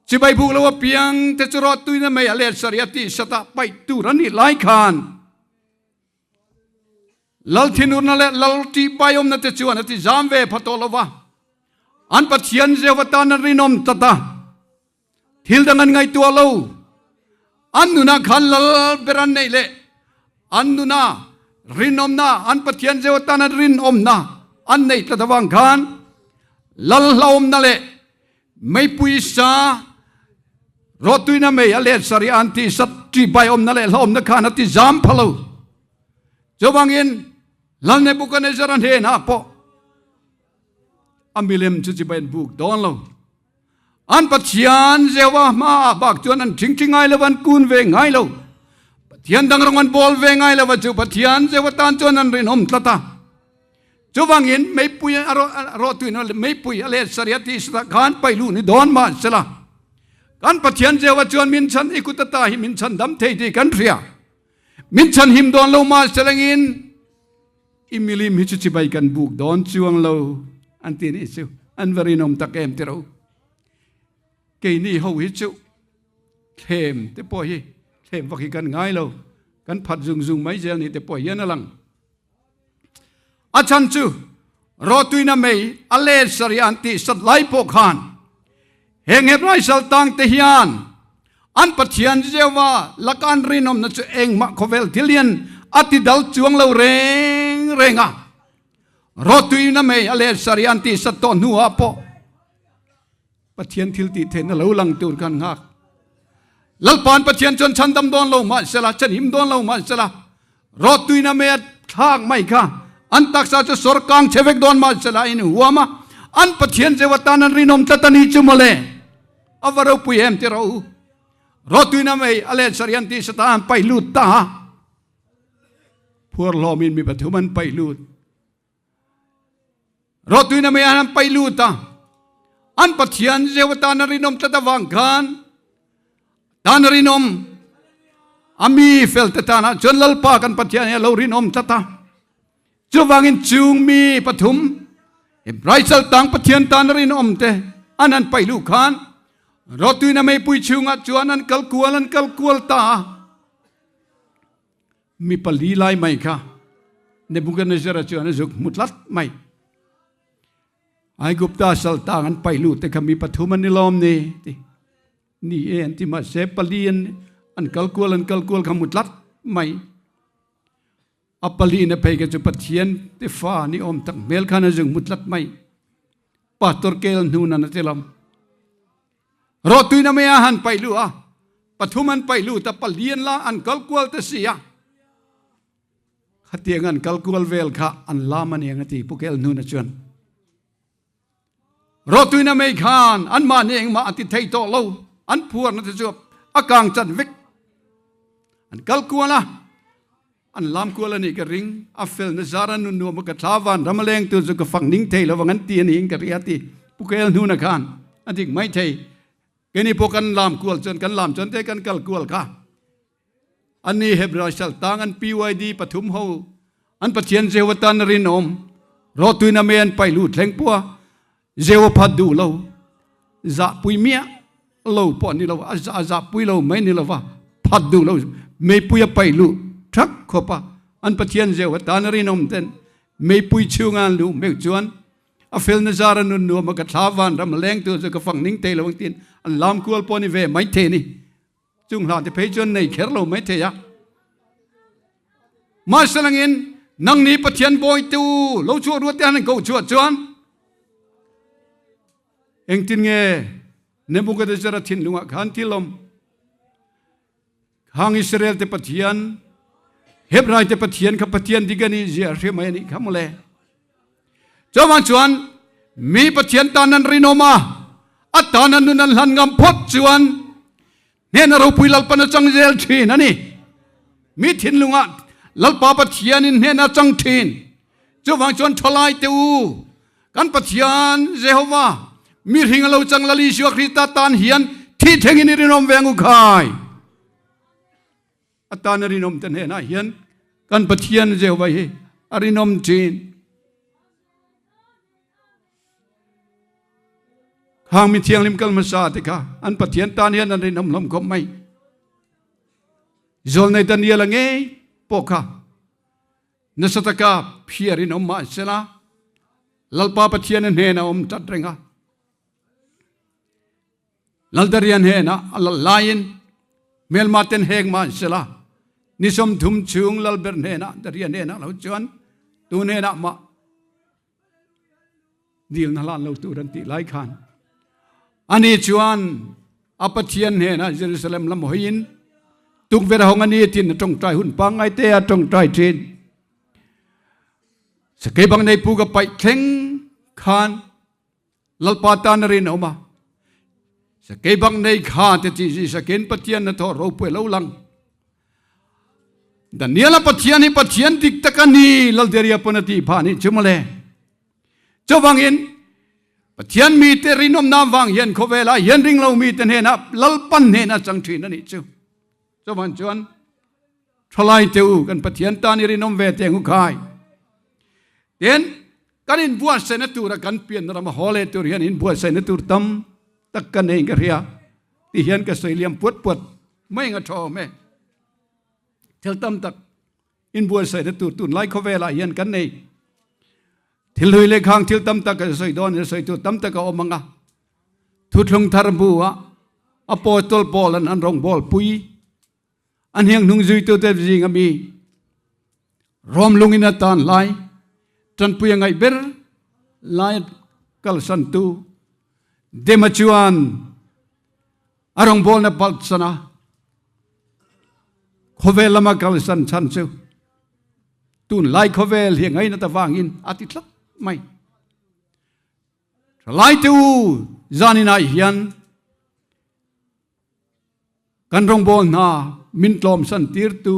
Chibai buk lo apiang te chu rawhtuina mei a let sarih a tih satah paih tur a nih lai khan Lal thinurna leh lal ṭihpaiawmna te chuan a ti zam ve pha tawh lo va. An Pathian Jehova tan an rinawm tlat a. Thil dang an ngaihtuah lo. An nunah khan lal ber an neih leh an nuna rinawmna, an Pathian Jehova tan an rinawmna an neih tlat avang khan lal hlauhawmna leh meipui sa rawhtuina mei a let sarih a an tih sat ṭihbaiawmna leh hlauhawmna khan a ti zam pha lo. Chuvangin Lal Nebuchadnezzar-a hnenah pawh a milem chu chibai an buk dawn lo. An Pathian Jehovah hmaah bak chuan an ṭhingṭhi ngai lo, an kun ve ngai lo. Pathian dang rawng an bawl ve ngai lo va, chu Pathian Jehovah tan chuan an rinawm tlat a. Chuvangin meipui a rawhtuin meipui a let sarih a tih satah khan paih luh ni dawn mah sela, kan Pathian Jehovah chuan min chhan i kut ata hi min chhan dam thei tih kan hria. Min chhan him dawn lo mah selangin I milim hi chu chibai kan buk dawn chuang lo an ti nih chu an va rinawm tak em tiro. Keini ho hi chu thlem te pawh hi thlem vak hi kan ngai lo kan phat zung zung mai zel ni te pawh hian a lang. A chhan chu rawtuina mei a let sarih an tih sat lai pawh khan heng Hebrai sal tang te hian An Pathian Jehovah laka an rinawmna chu engmah khawvel thil hian a ti dal chuang lo reng reng a. Rawtuina mei a let sarih an tihsat tawh hnuah pawh Pathian thil tih theihna lo lang tur khan nghak. Lalpa'n Pathian chuan chhandam dawn lo mahsela, chhanhim dawn lo mahsela, rawtuina mei a thlak mai kha an taksa chu sawr kang chhe vek dawn mahsela a inhuam a, an Pathian Jehovah tan an rinawm tlat a ni chu mawle. A va ropui em ti rawh u. Rawtuina mei a let sarih an tih sata an paih lut ta a. Phuar hlawmin mi pathum an paih lut. Rawtuina mei an paih lut a. An Pathian Jehovah tan a rinawm tlat avang khan tan a rinawm a mi fel te tanah chuan Lalpa kan Pathian hi a lo rinawm tlat a. Chuvangin chung mi pathum Hebrai chaltang Pathian tan a rinawm te an han paih luh khan rawtuina meipui chhungah chuan an kal kual an kal kual ta a. Mi pali lai mai kha Nebuchadnezzar-a chuan a zuk hmu tlat mai. Aigupta saltang an paih luh te kha mi pathum an ni lawm ni ti. Ni e an ti mahse pali an an kal kual an kal kual kha hmu tlat mai. A palina phei kha chu Pathian te fa ni awm tak hmel khan a zung hmu tlat mai. Pastor kel hnu nan a ti lam. Rawhtuina mei a han paih luh a, pathum an paih lut a, palian la an kal kual te si a. Khatiang an kal kual vel kha an lam a niang a ti Pu Kel hnuna chuan. Rawhtuina mei khan anmahni engmah a ti thei tawh lo, an phuarna te chu a kang chan vek. An kal kual a, an lam kual a nih ka ring. A fel na zar a nun nuam a ka thla van ram a leng tur chu ka fak ning thei lovang an ti a niin ka ria ti. Pu Kel hnuna khan a dik mai thei. Keini pawh kan lam kual chuan kan lam chuan te kan kal kual kha. Ani Hebrai sal tang an PYD pathum ho an Pathian Jehovah tan a rinawm rawhtuina mei an paih lut thleng pawh a Jehovah phat duh lo zahpui miah lo pawh ni lo a zahpui lo mai ni lova phat duh lo meipui a paih luh thak khawp a an Pathian Jehovah tan a rinawm ten meipui chhunga an luh meuh chuan A felna zar a nun nuam a ka thla van ram a leng tur chu ka fang ning thei lo ang tiin an lam kual pawh a ni ve mai thei a ni. Chung hla te phei chuan nei kher lo mai thei a. Mahse langin nangni Pathian bawi te u lo chhuah ruat te han an koh chhuah chuan engtin nge Nebuchadnezzar a thinlungah khan thil awm? Hang Israel te Pathian, Hebrai te Pathian kha Pathian dik a nih zia a hre mai a nih kha mawle. Chuvang chuan mi Pathian tan an rinawm a, a tan an nun an hlan ngam phawt chuan hnehna ropui Lalpan a chang zel thin a ni. Mi thinlungah Lalpa Pathianin hnehna a chang thin. Chuvang chuan thalai te u, kan Pathian Jehovah mi hring a lo chang Lal Isua Krista tan hian thih thlengin i rinawm ve ang u khai. A tan a rinawm te hnenah hian kan Pathian Jehovah hi a rinawm thin. Khang mi thianghlim kal hmasa te kha an Pathian tan hian an rinawm hlawm khawp mai. Zawlnei Daniel a ngei pawh kha Nasa taka phiarin awm mah sela, Lalpa Pathian a hnenah a awm tlat reng a. Laldarian hnenah a lal laiin hmelma ten hek mah sela, ni 30 chhung lalber hnenah Daria hnenah lo chuan tu hnenah mah dilna hlan lo tur an tih lai khan ani chuan a Pathian hnenah Jerusalem lam hawiin tukverh hawng ani tin a tawngtai hun pangngai te a tawngtai thin. Sakei bang nei pu ka paih thleng khan Lalpa tan a rinawm a. Sakei bang nei kha te chi zi sakin Pathian na thaw ropui lo lang. Daniela Pathian hi Pathian dik tak a ni Lalderia pawn a tih phah nih chu mawle. Chuvangin Pathian mite rinawmna vang hian khawvelah hian ringlo mite hnenah Lalpan hnena chang thin a nih chu. Chuvang chuan thalai te u kan Pathian tan i rinawm ve teng u khai. Tin kan inbuatsaihna tura kan pianna rama haw leh tur hian inbuatsaihna tur tam tak ka nei ka hria ti hian ka sawi liam puat puat mai nga tha awm e. Thil tam tak inbuatsaihna tur tunlai khawvelah hian kan nei. Thil hlui leh khang thil tam tak ka sawi dawn in sawi tur tam tak a awm ang a. Thuthlung thar bu a Apostol Paul an an rawngbawl pui an hiang hnung zuitute zing ami Rom lungin a tan lai tanpui a ngaih ber lai kalsan tu Dema chuan a rawngbawlna palhsan a khawvel lama kalsan chhan chu tunlai khawvel hi ngaina ta vangin a ti tlat mai. Thalai te u zanin ah hian Kan rawngbawl hna min tlawmsan tirtu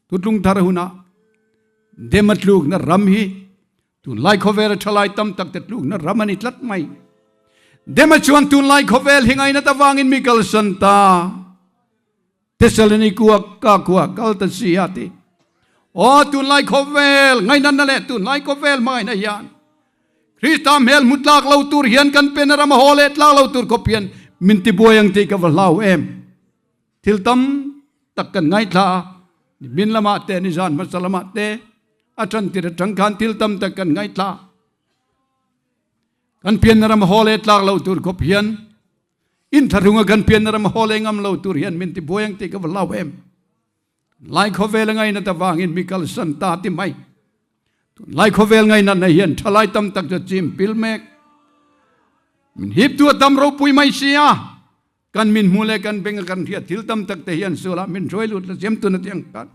thutlung thar hunah Dema tlukna ram hi tunlai khawvela thalai tam tak te tlukna ram a ni tlat mai. Dema chuan tunlai khawvel hi ngainat avangin mi kalsan ta. Thessaloniki ka khua kal ta si a ti. Aw tunlai khawvel ngainatna leh tunlai khawvel hmangaihna hian Krista hmel hmu tlak lo tur hian kan pen a ram a haw leh tlak lo tur khawp hian min tibuai ang tih ka va hlau em. Thil tam tak kan ngaithla a, nimin lamah te nizan hmasa lamah te a tan tir atang khan thil tam tak kan ngaithla. Kan pianna ram a haw leh tlak lo tur khawp hian inthlahrunga kan pianna ram a haw leh ngam lo tur hian min tibuai ang tih ka va hlau em. Lai khawvel a ngainat avangin mi kalsan ta ti mai. Tunlai khawvel ngainatna hian thalai tam tak chu chim pil mek. Min hip tu a tam ropui mai sia. Kan min hmu leh kan beng a kan hriat thil tam tak te hian sualah min hruai lut la siam tun a tiang kan.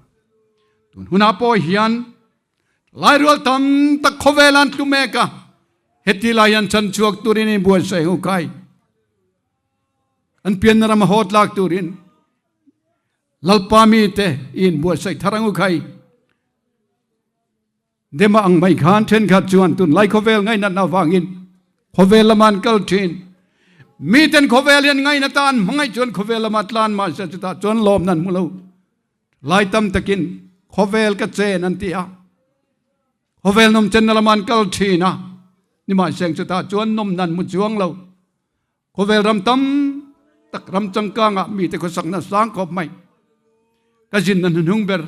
Tun hunah pawh hian lai rual tam tak khawvel an tlu mek a. Heti lai hian chan chhuak turin in buatsaih hu kai. An pianna ram a haw tlak turin. Lalpa mite i inbuatsaih thar ang u khai. Dema ang mai khan thenkhat chuan tunlai khawvel ngainatna avangin khawvel lama an kal thin. Miten khawvel hi an ngainata an hmangaih chuan khawvel lama tlan mahse chutah chuan lawmna an hmu lo. Lai tam takin khawvel ka chen an ti a. Khawvel nawmchenna lama an kal thin a. Nimahseng chutah chuan nawmna an hmu chuang lo. Khawvel ram tam tak ram changkangah mite khawsakna sang khawp mai. Ka zinna hnuhnung ber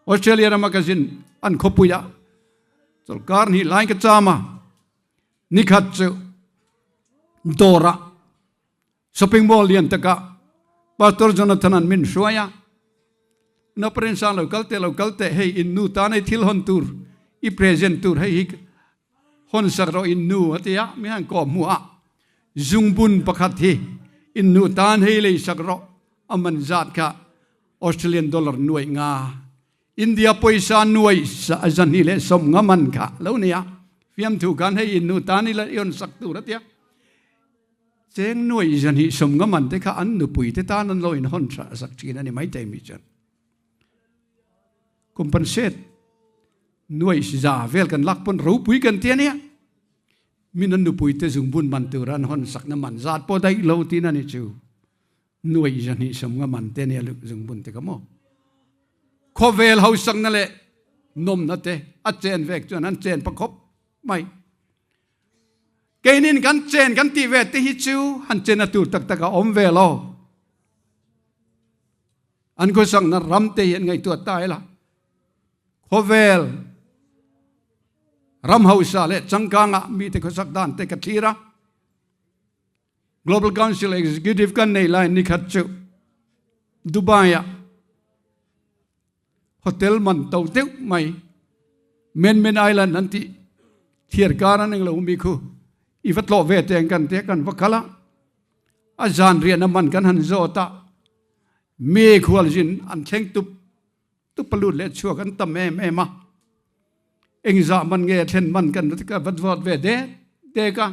Australia rama ka zin an khawpuiah chawlhkar hnih lai ka cham a, nikhat chu dawrah shopping mall lian takah Pastor Jonathan an min hruai a, Naupang sang lo kal teh lo kal teh hei in nu tan hei thil hawn tur i present tur hei hi Hawn sak rawh in nu a ti a, mi han kawh hmuh a, zungbun pakhat hi in nu tan hei lei sak rawh a man zat kha Australian dollar nuaih nga, India pawisa nuaih 250 man kha lo ni a, fiamthu khan hei in nu tan i la i hawn sak tur a ti a, cheng nuaih 250 man te kha an nupui te tan an lo in hawn sak thin a ni maithei mi chuan compensate Nuaih za vel kan lak pawn ropui kan ti a nia. Min an nupui te zungbun man tura an hawn sakna man zat pawh daih lo tiin a ni chu. Nuaih 250 man te nia zungbun te kha maw. Khawvel hausakna leh nawmna te a chen vek chuan an chen pa khawp mai. Keinin kan chen kan tih ve te hi chu han chen a tur tak tak a awm ve lo. An khawsakna ram te hi an ngaihtuah ta ila. Khawvel ram hausa leh changkangah mite khawsak dan te ka thlir a. Global Council Executive kan nei lai nikhat chu Dubai-ah hotel man to deuh mai Men Men Island an tih thiar kar an englo mi khu i va tlawh ve teng kan tia kan va kal a, a zan riahna man kan han zawt a, mi khualzin an thleng tup Tupa lut leh chhuak an tam em em a, engzah man nge thlen man kan va vote ve dek dek a,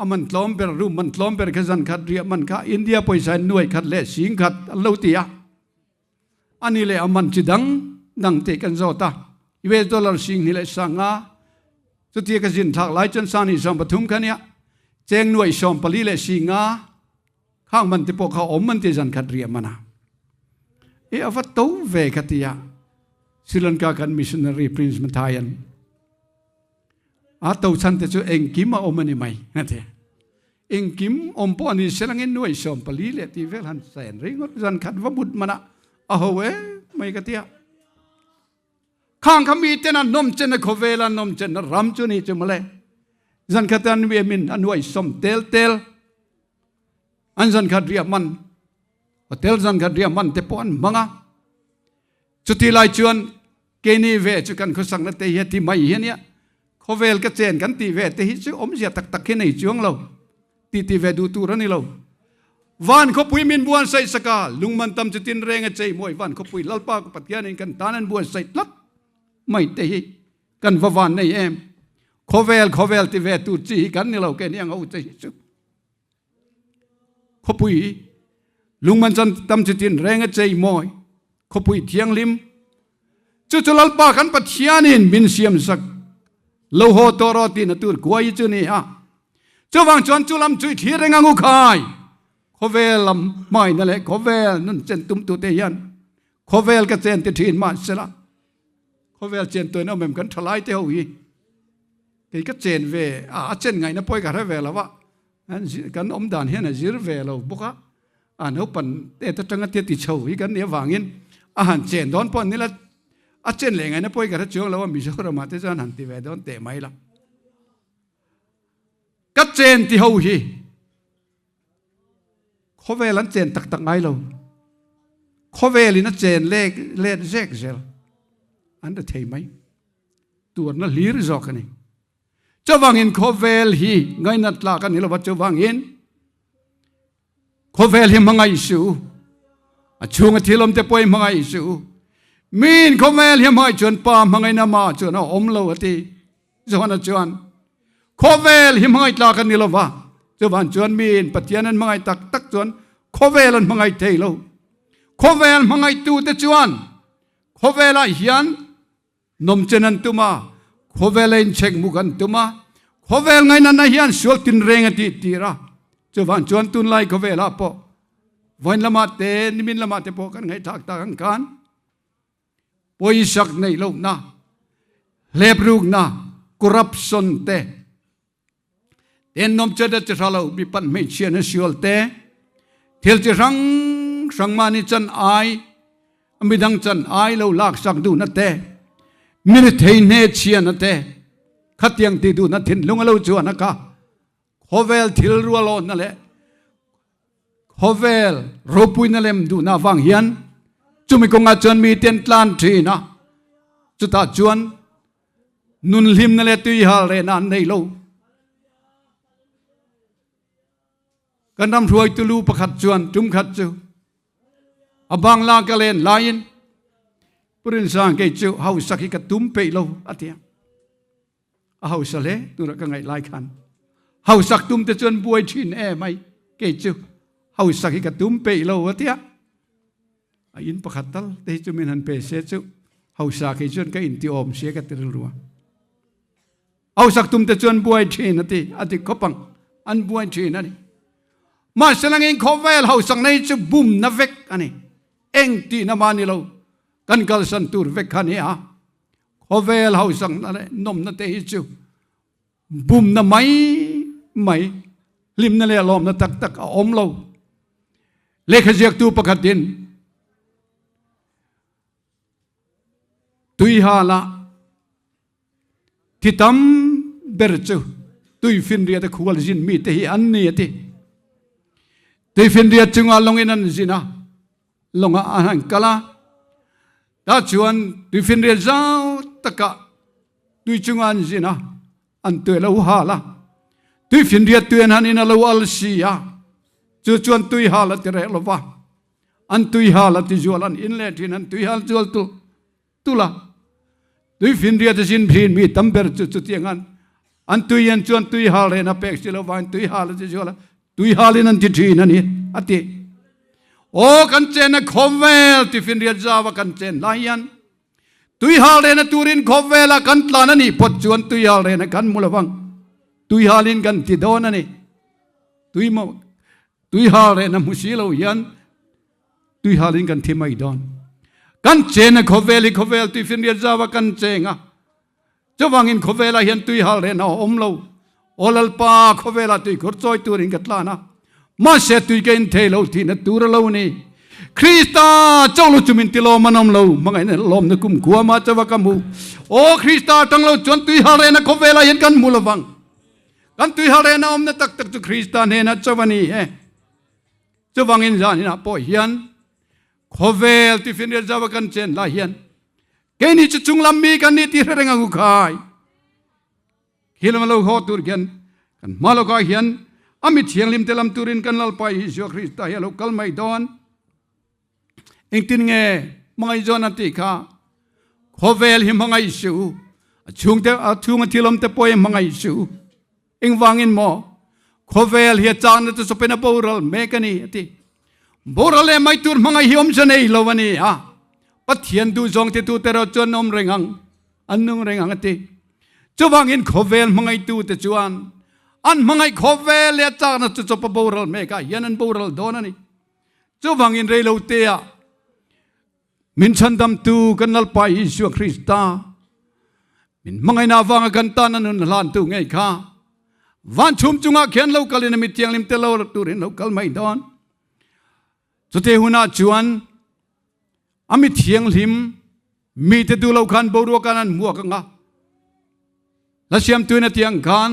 a man tlawm ber room man tlawm ber kha zan khat riah man kha India pawisa in nuai khat leh sing khat an lo ti a, ani leh a man chi dang dang tih kan zawt a, US dollar sing hnih leh sanga chutia ka zin thlak lai chuan sani 13 kha nia cheng nuai 14 leh singa Khang man te pawh kha awm an ti zan khat riah man a. E a va to ve ka ti a. Sri Lanka kan missionary Prince Mathai an a to chan te chu engkim a awm ani mai a ti. Engkim awm pawh ani selangin nuai 14 leh ti vel han sen ringawt zan khat va mut mana a ho e mai ka ti a. Khang kha mi ten an nawm chen a khawvel an nawm chen a ram chu ni chu mawle. Zan khat an mi min an nuai som tel tel. An zan khat riah man hotel zan khat riah man te pawh an hmang a. Chuti lai chuan keini ve chu kan khawsak na te hi ti mai hi ania. Khawvel ka chen kan tih ve te hi chu awmzia tak tak hi nei chuang lo. Ti ti ve duh tur a ni lo. Van khawpui min buansaih sak a, lungman tam chu tin reng a chei mawi van khawpui Lalpa ka Pathianin kan tan an buansaih tlat mai te hi kan va van nei em. Khawvel khawvel ti ve tur chi hi kan ni lo ke ni ang ho che hi chu. Khawpui lungman chan tam chu tin reng a chei mawi khawpui thianghlim chu chu Lalpa kan Pathianin min siam sak lo haw tawh rawh tihna tur kuai chu ni a. Chuvang chuan chu lam chu i thlir reng ang u khai. Khawvel lam hmaina leh khawvel nun chen tum tute hian khawvel ka chen ti thin mahsela khawvel chen tuin awm em kan thalai te ho hi kei ka chen ve a a chen ngaihna pawi ka hre ve lo a kan awm dan hian a zir ve lo bawk a a naupan te atanga te ti chho hi kan nih avangin a han chen dawn pawh nila a chen leh ngaihna pawi ka hre chuang lo a Mizoramah te chuan han ti ve dawn teh mai la. Ka chen ti ho hi khawvel an chen tak tak ngai lo. Khawvel in a chen lek let zek zel. An ra thei mai. Tuarna hlir zawk a ni. Chuvangin khawvel hi ngainat tlak a ni lova chuvangin Khawvel hi hmangaih suh u, a chhunga thil awmte pawh hi hmangaih suh u. Miin khawvel hi hmangaih chuan Pa hmangaihna amah chuan a awm lo a ti. Johana chuan, Khawvel hi hmangaih tlak a ni lo va, chuvan chuan miin Pathian an hmangaih tak tak chuan khawvel an hmangaih thei lo. Khawvel hmangaihtute chuan khawvelah hian nawmchen an tum a, khawvela inchhek muk an tum a, khawvel ngainatna hian sual tinreng a tih tir a. Chuvang chuan tunlai khawvelah pawh vawiin lamah te, nimin lamah te pawh kan ngaihthlak tak ang khan pawisak neih lohna, hleprukna, corruption te, Ennawm chet a chi hra lo, mi pan hmeichhia na sual te, thil chi hrang hrang mahni chan ai, midang chan ai lo lak sak duhna te, mi rethei hne chhiana te, khatiang ti duhna thinlung a lo chuan a kha khawvel thil rualawhna leh khawvel ropuina lem duhna avang hian chumi kawngah chuan miten tlan thin a, chutah chuan Nun hlimna leh tui hal rehna an nei lo. Kan ram hruaitu lu pakhat chuan tum khat chu a bangla ka len laiin Purinsang kei chu hausak hi ka tum peih lo a ti a. A hausa hle tura ka ngaih lai khan hausak tum te chuan buai thin e mai kei chu hausak hi ka tum peih lo a ti a. A in pakhat tal te hi chu min han pe se chu hausa kei chuan ka inti awm sia ka ti rilru a. Hausak tum te chuan buai thin a ti, a ti khawp ang, an buai thin a ni. Mahse langin khawvel hausak nei chu bumna vek a ni. Eng tihna mah ni lo, kan kalsan tur vek kha a ni a. Khawvel hausakna leh nawmna te hi chu Bumna mai mai, hlimna leh lawmna tak tak a awm lo. Lehkha ziaktu pakhatin Tuihala thi tam ber chu tuifinriat a khual zin mite hi an ni a ti. Tuifinriat chungah lawngin an zin a, lawngah an han kal a. Tah chuan tuifinriat zau takah tui chunga an zin a, an tui a lo hal a. Tuifinriat tui an han in a lo al si a, chu chuan tui hal a ti reh lo va. An tui hal a ti zual, an in leh thin, an tui hal zual tulh tulh a. Tuifinriat a zin thin mi tam ber chu chutiang an an tui an chuan tui hal rehna pek si lo vangin tui hal a ti zual a, tui halin an ti thin a ni a ti. Aw kan chenna khawvel tuifinriat zau a kan chen lai hian Tui hal rehna turin khawvela kan tlan a nih phawt chuan tui hal rehna kan hmu lo vang. Tui halin kan ti dawn a ni. Tui maw tui hal rehna hmu si lo hian tui halin kan thi mai dawn. Kan chena khawvel hi khawvel tuifinriat zauva kan cheng a. Chuvangin khawvelah hian tui hal rehna a awm lo. Aw Lalpa, khawvelah tuikhur chawi turin ka tlan a, mahse tui ka inthei lo tihna tur a lo ni. Krista chauh lo chu min ti lawm an awm lo, hmangaihna lawmna kum khuama chauha ka hmu. Aw Krista atang lo chuan tui hal rehna khawvelah hian kan hmu lovang. Kan tui hal rehna awmna tak tak chu Krista hnenah chauh a ni e. Chuvangin zaninah pawh hian khawvel tifinriat zauha kan chen lai hian Keini chu chunglam mi kan ni tih hre reng ang u khai. Khi lama lo haw tur hian kan hma lawkah hian a mi thianghlim te lam turin kan Lalpa Isua Krista hi a lo kal mai dawn. Engtin nge hmangaihzawn a tih kha? Khawvel hi hmangaih suh u, a chhungte a chhunga thil awm te pawh hi hmangaih suh u. Engvangin maw? Khawvel hi a changna chu chawpin a boral mek a ni, a ti. Boral leh mai tur hmangaih hi awmze nei lo a ni a, Pathian duhzawng titute erawh chuan an awm reng ang, an nung reng ang a ti. Chuvangin khawvel hmangaihtute chuan an hmangaih khawvel leh a chakna chu chawp a boral mekah hian an boral dawn a ni. Chuvangin reiloteah Min chhandamtu kan Lalpa Isua Krista, min hmangaihna avanga kan tan a nun hlantu ngei kha van chhum chungah khian lo kalin a mi thianghlim te lo turin lo kal mai dawn. Chute hunah chuan a mi thianghlim mite duh lo khan boruak khan an hmuak anga la siamtuin a tiang khan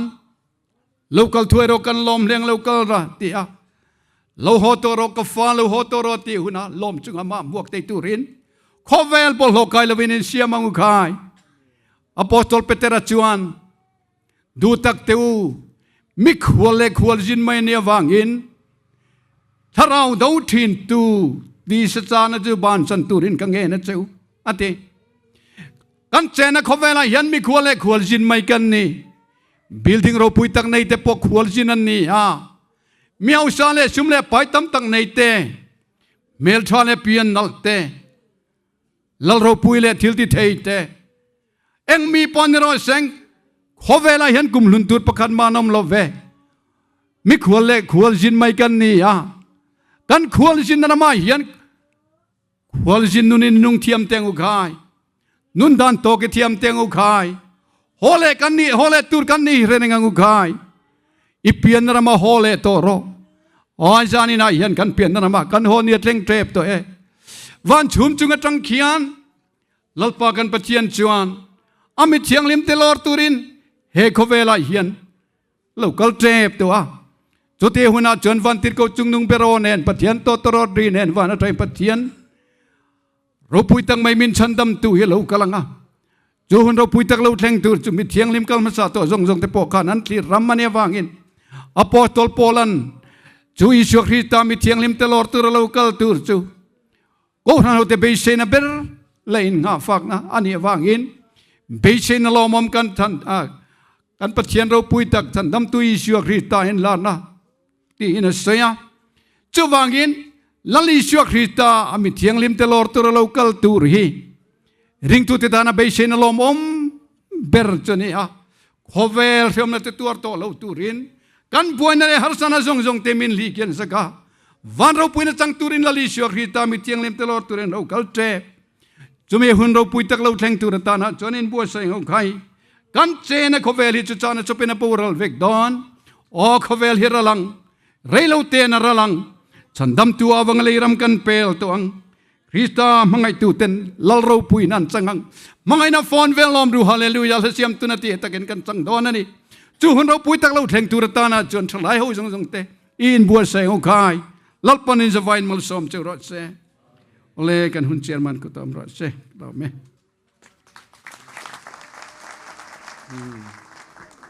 Lo kal thuai rawh kan lawm hleng lo kal ra ti a, lo haw tawh rawh ka fa lo haw tawh rawh tih hunah lawm chunga mah hmuak thei turin khawvel bawlhhlawh kai lovin in siam ang u khai. Apostol Petera chuan duh tak te u mikhual leh khualzin mai ania vangin thlarau do thin tu tisa chana chu bansan turin ka ngen a che u a ti. Kan chena khawvelah hian mikhual leh khualzin mai kan ni. Building ropui tak nei te pawh khualzin an ni a, mi hausa leh sum leh pai tam tak nei te, Hmeltha leh pian nalh te, lal ropui leh thil ti thei te, eng mi pawh ni rawh seng, khawvelah hian kum hlun tur pakhat mah an awm lo ve. Mikhual leh khual zin mai kan ni a, kan khual zin ramah hian khual zin nunin nung thiam teng u khai, nun dan tawk i thiam teng u khai, haw leh kan nih haw leh tur kan ni hi hre ang u khai. I pian rama haw leh tawh rawh. Ai zanin ah hian kan pian rama kan haw ni a tleng tep tawh e. Van chhum chung atang khian Lalpa kan Pathian chuan a mi thianghlim te lawr turin he khawvelah hian lo kal tep tawh a. Chutih hunah chuan vantirhkoh chungnung beraw nen Pathian tawtawrawt ri nen van atangin Pathian ropui tak mai min chhandam tu hi a lo kal ang a. Chu hun ropui tak lo thleng tur chu mi thianghlim kal hmasa tawh zawng zawng te pawh khan an thlir ram a nih avangin Apostol Paulan chu Isua Krista mi thianghlim te lawr tur a lo kal tur chu Kohhran hote beiseina ber la innghahfakna a nih avangin beiseina lawmawm kan than a, kan Pathian ropui tak chhandamtu Isua Krista inlarna tiin a sawi a. Chuvangin Lal Isua Krista a mi thianghlim te lawr tura lo kal tur hi ringtute tana beiseina lawmawm ber chu a ni a. Khawvel hriamna te tuar tawh lo turin kan buaina leh harsana zawng zawng te min hlih kian zak a. Van ropuina chang turin Lal Isua Krista mi thianghlim te lawr turin ro kal tep. Chumi hun ropui tak lo thleng tur atana chuan in buatsaih ho khai. Kan chena khawvel hi chu chana chawpin a boral vek dawn. Aw khawvel hi ral ang. Reilo ten a ral ang. Chhandamtu avanga lei ram kan pel tawh ang. Krista hmangaihtu ten lal ropuiin an chang ang. Hmangaihna fawn vel lawm ru Hallelujah hla siam tuna tih takin kan chang dawn a ni. Chu hun ropui tak lo thleng tur atana chuan thalai ho zawng zawng te i inbuatsaih ho khai. Lalpan in zavain malsawm cheu rawh se. Ole kan hun chairman ku tam rawh se. Lawm e.